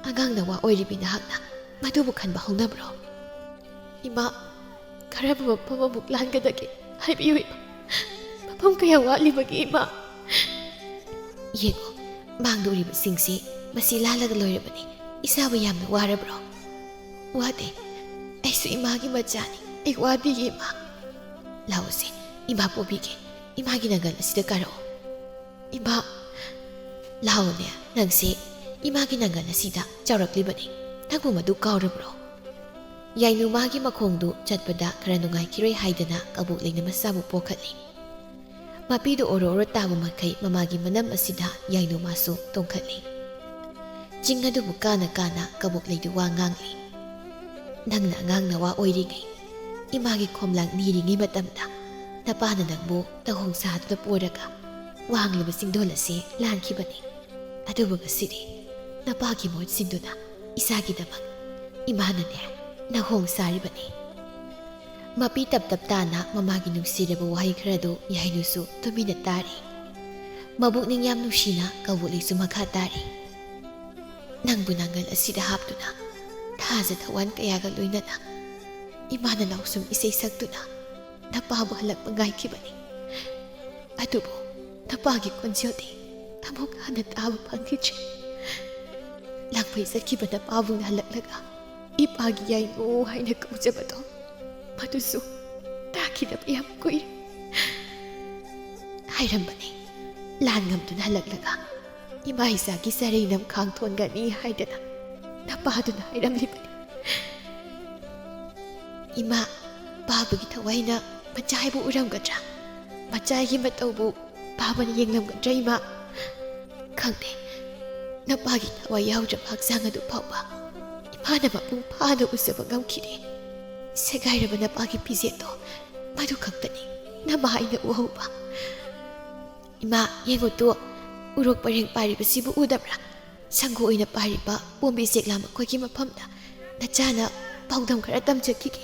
ꯑꯉꯥꯡ ꯅꯋꯥ ꯑꯣꯏꯔꯤꯕꯤ ꯅꯍꯥꯛꯅ ꯃꯗꯨꯕꯨ ꯈꯟꯕ ꯍꯧꯅꯕ꯭ꯔꯣ? ꯏꯃꯥ, ꯀꯔꯝꯕ ꯃꯐꯝ ꯑꯃꯨꯛ ꯂꯥꯟꯒꯗꯒꯦ? ꯍꯥꯏꯕꯤꯌꯨ ꯏꯃꯥ꯫ ꯃꯐꯝ ꯀꯌꯥ ꯋꯥꯠꯂꯤꯕꯒꯦ ꯏꯃꯥ? ꯌꯦꯡꯉꯨ, ꯃꯥꯡꯗ ꯎꯔꯤꯕꯁꯤꯡꯁꯤ ꯃꯁꯤ ꯂꯥꯜꯂꯒ ꯂꯣꯏꯔꯕꯅꯤ꯫ ꯏꯆꯥꯕꯨ ꯌꯥꯝꯅ ꯋꯥꯔꯕ꯭ꯔꯣ? ꯋꯥꯗꯦ꯫ ꯑꯩꯁꯨ ꯏꯃꯥꯒꯤ ꯃꯆꯥꯅꯤ꯫ ꯑꯩ ꯋꯥꯗꯤꯌꯦ ꯏꯃꯥ꯫ ꯂꯥꯛꯑꯣꯁꯦ, ꯏꯃꯥ ꯄꯣꯕꯤꯒꯦ꯫ ꯏꯃꯥꯒꯤ ꯅꯪꯒꯜ ꯑꯁꯤꯗ ꯀꯥꯔꯛꯑꯣ꯫ ꯏꯃꯥ꯫ ꯂꯥꯛꯑꯣꯅꯦ, ꯅꯪꯁꯦ ꯏꯃꯥꯒꯤ ꯅꯪꯒꯜ ꯑꯁꯤꯗ ꯆꯥꯎꯔꯛꯂꯤꯕꯅꯤ꯫ ꯅꯪꯕꯨ ꯃꯗꯨ ꯀꯥꯎꯔꯕ꯭ꯔꯣ? ꯌꯥꯏꯅꯨ ꯃꯥꯒꯤ ꯃꯈꯣꯡꯗꯨ ꯆꯠꯄꯗ ꯈꯔ ꯅꯨꯡꯉꯥꯏꯈꯤꯔꯣꯏ ꯍꯥꯏꯗꯅ ꯀꯕꯣꯛ ꯂꯩꯅ ꯃꯆꯥꯕꯨ ꯄꯣꯛꯈꯠꯂꯤ꯫ ꯃꯄꯤꯗꯨ ꯑꯣꯔꯣ ꯑꯣꯔꯣ ꯇꯥꯕ ꯃꯈꯩ ꯃꯃꯥꯒꯤ ꯃꯅꯝ ꯑꯁꯤꯗ ꯌꯥꯏꯅꯨ ꯃꯥꯁꯨ ꯇꯣꯡꯈꯠꯂꯤ꯫ ꯆꯤꯡ ꯑꯗꯨꯕꯨ ꯀꯥꯅ ꯀꯥꯅ ꯀꯕꯣꯛ ꯂꯩꯗꯨ ꯋꯥ ꯉꯥꯡꯂꯤ꯫ ꯅꯪꯅ ꯑꯉꯥꯡ ꯅꯋꯥ ꯑꯣꯏꯔꯤꯉꯩ, ꯏꯃꯥꯒꯤ ꯈꯣꯝꯂꯥꯡ ꯅꯤꯔꯤꯉꯩ ꯃꯇꯝꯗ ꯅꯄꯥꯅ ꯅꯪꯕꯨ ꯇꯧꯍꯣꯡ ꯁꯥꯗꯨꯅ ꯄꯣꯔꯒ ꯋꯥꯡꯂꯕ ꯆꯤꯡꯗꯣꯜ ꯑꯁꯤ ꯂꯥꯟꯈꯤꯕꯅꯤ꯫ ꯑꯗꯨꯕꯨ ꯉꯁꯤꯗꯤ ꯅꯄꯥꯒꯤ ꯃꯍꯨꯠ ꯁꯤꯟꯗꯨꯅ ꯏꯆꯥꯒꯤꯗꯃꯛ ꯏꯃꯥꯅꯅꯦ ꯅꯍꯣꯡ ꯁꯥꯔꯤꯕꯅꯤ꯫ ꯃꯄꯤ ꯇꯞ ꯇꯞ ꯇꯥꯅ ꯃꯃꯥꯒꯤ ꯅꯨꯡꯁꯤꯔꯕ ꯋꯥꯍꯩ ꯈꯔꯗꯨ ꯌꯥꯏꯅꯨꯁꯨ ꯇꯨꯃꯤꯟꯅ ꯇꯥꯔꯤ꯫ ꯃꯕꯨꯛꯅꯤꯡ ꯌꯥꯝ ꯅꯨꯡꯁꯤꯅ ꯀꯧꯕꯨꯛꯂꯤꯁꯨ ꯃꯈꯥ ꯇꯥꯔꯤ꯫ ꯅꯪꯕꯨ ꯅꯪꯒꯜ ꯑꯁꯤꯗ ꯍꯥꯞꯇꯨꯅ ꯊꯥꯖ ꯊꯋꯥꯟ ꯀꯌꯥꯒ ꯂꯣꯏꯅꯅ ꯏꯃꯥꯅ ꯂꯥꯎꯁꯨꯝ ꯏꯁꯩ ꯁꯛꯇꯨꯅ ꯅꯄꯥꯕꯨ ꯍꯜꯂꯛꯄ ꯉꯥꯏꯈꯤꯕꯅꯤ꯫ ꯑꯗꯨꯕꯨ ꯅꯄꯥꯒꯤ ꯈꯣꯟꯖꯦꯜꯗꯤ ꯑꯃꯨꯛ ꯍꯟꯅ ꯇꯥꯕ ꯐꯪꯈꯤꯗ꯭ꯔꯦ꯫ ꯂꯥꯡꯐꯩ ꯆꯠꯈꯤꯕ ꯅꯄꯥꯕꯨ ꯍꯜꯂꯛꯂꯒ ꯏꯄꯥꯒꯤ ꯌꯥꯏꯅꯨ ꯍꯥꯏꯅ ꯀꯧꯖꯕꯗꯣ, ꯃꯗꯨꯁꯨ ꯇꯥꯈꯤꯗꯕ ꯌꯥꯝ ꯀꯨꯏꯔꯦ꯫ ꯍꯥꯏꯔꯝꯕꯅꯤ, ꯂꯥꯟ ꯉꯝꯗꯨꯅ ꯍꯜꯂꯛꯂꯒ ꯏꯃꯥ ꯏꯆꯥꯒꯤ ꯆꯔꯩ ꯅꯝꯈꯥꯡ ꯊꯣꯟꯒꯅꯤ ꯍꯥꯏꯗꯅ ꯅꯄꯥꯗꯨꯅ ꯍꯥꯏꯔꯝꯂꯤꯕꯅꯤ꯫ ꯏꯃꯥ, ꯄꯥꯕꯒꯤ ꯊꯋꯥꯏꯅ ꯃꯆꯥ ꯍꯥꯏꯕꯨ ꯎꯔꯝꯒꯗ꯭ꯔꯥ? ꯃꯆꯥꯒꯤ ꯃꯇꯧꯕꯨ ꯄꯥꯕꯅ ꯌꯦꯡꯂꯝꯒꯗ꯭ꯔꯥ ꯏꯃꯥ? ꯈꯪꯗꯦ, ꯅꯄꯥꯒꯤ ꯊꯋꯥꯏ ꯌꯥꯎꯗ꯭ꯔꯕ ꯍꯛꯆꯥꯡ ꯑꯗꯨ ꯐꯥꯎꯕ ꯏꯃꯥꯅ ꯃꯄꯨꯡ ꯐꯥꯅ ꯎꯖꯕ ꯉꯝꯈꯤꯗꯦ꯫ ꯁꯦꯒꯥꯏꯔꯕ ꯅꯄꯥꯒꯤ ꯐꯤꯖꯦꯠꯇꯣ ꯃꯗꯨ ꯈꯛꯇꯅꯤ ꯅꯃꯥ ꯑꯩꯅ ꯎꯍꯧꯕ꯫ ꯏꯃꯥ, ꯌꯦꯡꯉꯨ ꯇꯨ, ꯎꯔꯣꯛ ꯄꯔꯦꯡ ꯄꯥꯏꯔꯤꯕꯁꯤꯕꯨ ꯎꯗꯕ꯭ꯔꯥ? ꯁꯪꯒꯨ ꯑꯣꯏꯅ ꯄꯥꯏꯔꯤꯕ ꯄꯣꯝꯕꯤ ꯆꯦꯛꯂꯥ ꯃꯈꯣꯏꯒꯤ ꯃꯐꯝꯗ ꯅꯆꯥꯅ ꯄꯥꯎꯗꯝ ꯈꯔ ꯇꯝꯖꯈꯤꯒꯦ꯫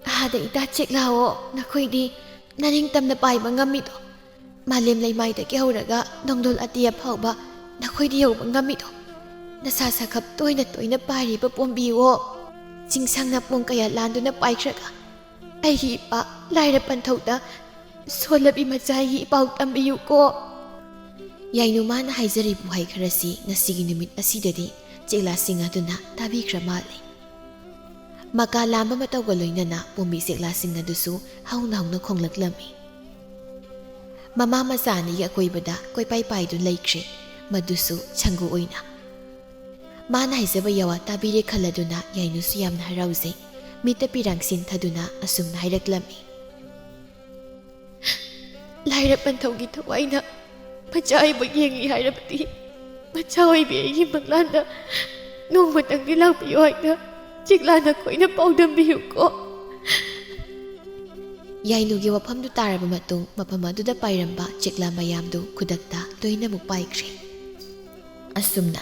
ꯑꯍꯥꯗ ꯏꯇꯥ ꯆꯦꯛꯂꯥꯑꯣ, ꯅꯈꯣꯏꯗꯤ ꯅꯅꯤꯡꯇꯝꯅ ꯄꯥꯏꯕ ꯉꯝꯃꯤꯗꯣ꯫ ꯃꯥꯂꯦꯝ ꯂꯩꯃꯥꯏꯗꯒꯤ ꯍꯧꯔꯒ ꯅꯣꯡꯗꯣꯜ ꯑꯇꯤꯌꯥ ꯐꯥꯎꯕ ꯅꯈꯣꯏꯗꯤ ꯌꯧꯕ ꯉꯝꯃꯤꯗꯣ꯫ ꯅꯁꯥ ꯁꯥꯈꯞ ꯇꯣꯏꯅ ꯇꯣꯏꯅ ꯄꯥꯏꯔꯤꯕ ꯄꯣꯝꯕꯤꯋꯣ꯫ ꯆꯤꯡꯁꯪꯅ ꯄꯨꯡ ꯀꯌꯥ ꯂꯥꯟꯗꯨꯅ ꯄꯥꯏꯈ꯭ꯔꯒ ꯑꯩꯒꯤ ꯏꯄꯥ ꯂꯥꯏꯔ ꯄꯟꯊꯧꯗ ꯁꯣꯜꯂꯕꯤ ꯃꯆꯥꯒꯤ ꯏꯄꯥꯎ ꯇꯝꯕꯤꯌꯨꯀꯣ꯫ ꯌꯥꯏꯅꯨ ꯃꯥꯅ ꯍꯥꯏꯖꯔꯤꯕ ꯋꯥꯍꯩ ꯈꯔꯁꯤ ꯉꯁꯤꯒꯤ ꯅꯨꯃꯤꯠ ꯑꯁꯤꯗꯗꯤ ꯆꯦꯛꯂꯥꯁꯤꯡ ꯑꯗꯨꯅ ꯇꯥꯕꯤꯈ꯭ꯔ ꯃꯥꯜꯂꯦ꯫ ꯃꯀꯥ ꯂꯥꯝꯕ ꯃꯇꯧꯒ ꯂꯣꯏꯅꯅ ꯄꯣꯝꯕꯤ ꯆꯦꯛꯂꯥꯁꯤꯡ ꯑꯗꯨꯁꯨ ꯍꯧꯅ ꯍꯧꯅ ꯈꯣꯡꯂꯛꯂꯝꯃꯤ꯫ ꯃꯃꯥ ꯃꯆꯥ ꯑꯅꯤꯒꯤ ꯑꯀꯣꯏꯕꯗ ꯀꯣꯏꯄꯥꯏ ꯄꯥꯏꯗꯨꯅ ꯂꯩꯈ꯭ꯔꯦ, ꯃꯗꯨꯁꯨ ꯁꯪꯒꯨ ꯑꯣꯏꯅ꯫ ꯃꯥꯅ ꯍꯥꯏꯖꯕ ꯌꯥꯋꯥ ꯇꯥꯕꯤꯔꯦ ꯈꯜꯂꯗꯨꯅ ꯌꯥꯏꯅꯨꯁꯨ ꯌꯥꯝꯅ ꯍꯔꯥꯎꯖꯩ꯫ ꯃꯤꯠꯇ ꯄꯤꯔꯥꯡ ꯁꯤꯟꯊꯗꯨꯅ ꯑꯁꯨꯝꯅ ꯍꯥꯏꯔꯛꯂꯝꯃꯤ꯫ ꯂꯥꯏꯔ ꯄꯟꯊꯧꯒꯤ ꯊꯋꯥꯏꯅ ꯃꯆꯥ ꯑꯣꯏꯕ ꯌꯦꯡꯉꯤ ꯍꯥꯏꯔꯕꯗꯤ, ꯃꯆꯥ ꯑꯣꯏꯕꯤ ꯑꯩꯒꯤ ꯃꯪꯂꯥꯟꯗ ꯅꯣꯡꯃꯇꯪꯗꯤ ꯂꯥꯛꯄꯤꯌꯨ ꯍꯥꯏꯅ ꯆꯤꯛꯂꯥ ꯅꯈꯣꯏꯅ ꯄꯥꯎꯗꯝꯕꯤꯌꯨꯀꯣ꯫ ꯌꯥꯏꯅꯨꯒꯤ ꯋꯥꯐꯝꯗꯨ ꯇꯥꯔꯕ ꯃꯇꯨꯡ, ꯃꯐꯝ ꯑꯗꯨꯗ ꯄꯥꯏꯔꯝꯕ ꯆꯤꯛꯂꯥ ꯃꯌꯥꯝꯗꯨ ꯈꯨꯗꯛꯇ ꯂꯣꯏꯅꯃꯛ ꯄꯥꯏꯈ꯭ꯔꯦ꯫ ꯑꯁꯨꯝꯅ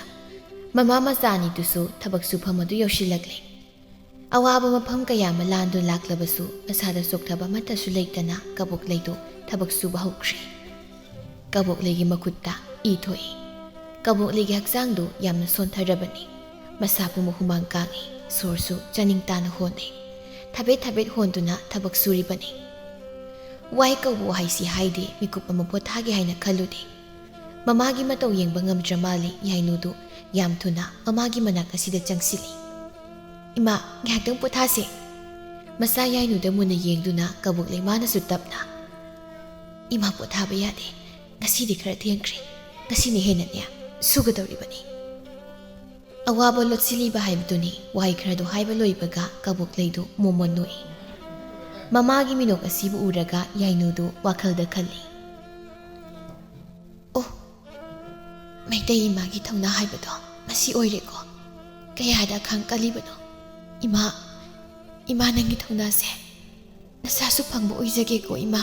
ꯃꯃꯥ ꯃꯆꯥ ꯑꯅꯤꯗꯨꯁꯨ ꯊꯕꯛ ꯁꯨꯐꯝ ꯑꯗꯨ ꯌꯧꯁꯤꯜꯂꯛꯂꯦ꯫ ꯑꯋꯥꯕ ꯃꯐꯝ ꯀꯌꯥ ꯑꯃ ꯂꯥꯟꯗꯨꯅ ꯂꯥꯛꯂꯕꯁꯨ, ꯃꯁꯥꯗ ꯆꯣꯛꯊꯕ ꯑꯃꯠꯇꯁꯨ ꯂꯩꯇꯅ ꯀꯕꯣꯛꯂꯩꯗꯨ ꯊꯕꯛ ꯁꯨꯕ ꯍꯧꯈ꯭ꯔꯦ꯫ ꯀꯕꯣꯛꯂꯩꯒꯤ ꯃꯈꯨꯠꯇ ꯏ ꯊꯣꯛꯏ꯫ ꯀꯕꯣꯛꯂꯩꯒꯤ ꯍꯛꯆꯥꯡꯗꯨ ꯌꯥꯝꯅ ꯁꯣꯟꯊꯔꯕꯅꯤ꯫ ꯃꯁꯥ ꯄꯨꯝꯕ ꯍꯨꯃꯥꯡ ꯀꯥꯡꯏ, ꯁꯣꯔꯁꯨ ꯆꯥꯅꯤꯡ ꯇꯥꯅ ꯍꯣꯟꯅꯩ꯫ ꯊꯕꯦꯠ ꯊꯕꯦꯠ ꯍꯣꯟꯗꯨꯅ ꯊꯕꯛ ꯁꯨꯔꯤꯕꯅꯤ꯫ ꯋꯥꯏ ꯀꯧꯕ ꯋꯥꯍꯩꯁꯤ ꯍꯥꯏꯗꯦ, ꯃꯤꯀꯨꯞ ꯑꯃ ꯄꯣꯊꯥꯒꯦ ꯍꯥꯏꯅ ꯈꯜꯂꯨꯗꯦ꯫ ꯃꯃꯥꯒꯤ ꯃꯇꯧ ꯌꯦꯡꯕ ꯉꯝꯗ꯭ꯔ ꯃꯥꯜꯂꯤ ꯌꯥꯏꯅꯨꯗꯨ꯫ ꯌꯥꯝ ꯊꯨꯅ ꯃꯃꯥꯒꯤ ꯃꯅꯥꯛ ꯑꯁꯤꯗ ꯆꯪꯁꯤꯜꯂꯤ꯫ "ꯏꯃꯥ, ꯉꯥꯏꯍꯥꯛꯇꯪ ꯄꯣꯊꯥꯁꯦ꯫" ꯃꯆꯥ ꯌꯥꯏꯅꯨꯗ ꯃꯨꯟꯅ ꯌꯦꯡꯗꯨꯅ ꯀꯕꯣꯛꯂꯩ ꯃꯥꯅꯁꯨ ꯇꯞꯅ, "ꯏꯃꯥ ꯄꯣꯊꯥꯕ ꯌꯥꯗꯦ, ꯉꯁꯤꯗꯤ ꯈꯔ ꯊꯦꯡꯈ꯭ꯔꯦ, ꯉꯁꯤꯅ ꯍꯦꯟꯅꯅꯦ ꯁꯨꯒꯗꯧꯔꯤꯕꯅꯤ꯫" ꯑꯋꯥꯕ ꯂꯣꯠꯁꯤꯜꯂꯤꯕ ꯍꯥꯏꯕꯗꯨꯅꯤ꯫ ꯋꯥꯍꯩ ꯈꯔꯗꯨ ꯍꯥꯏꯕ ꯂꯣꯏꯕꯒ ꯀꯕꯣꯛꯂꯩꯗꯨ ꯃꯣꯃꯣꯟ ꯅꯣꯛꯏ꯫ ꯃꯃꯥꯒꯤ ꯃꯤꯅꯣꯛ ꯑꯁꯤꯕꯨ ꯎꯔꯒ ꯌꯥꯏꯅꯨꯗꯨ ꯋꯥꯈꯜꯗ ꯈꯜꯂꯤ꯫ "ꯑꯣ, ꯃꯩꯇꯩ ꯏꯃꯥꯒꯤ ꯊꯧꯅꯥ ꯍꯥꯏꯕꯗꯣ ꯃꯁꯤ ꯑꯣꯏꯔꯦꯀꯣ꯫ ꯀꯌꯥꯗ ꯑꯈꯥꯡ ꯀꯜꯂꯤꯕꯅꯣ꯫ ꯏꯃꯥ, ꯏꯃꯥ ꯅꯪꯒꯤ ꯊꯧꯅꯥꯁꯦ ꯅꯁꯥꯁꯨ ꯐꯪꯕ ꯑꯣꯏꯖꯒꯦꯀꯣ ꯏꯃꯥ꯫"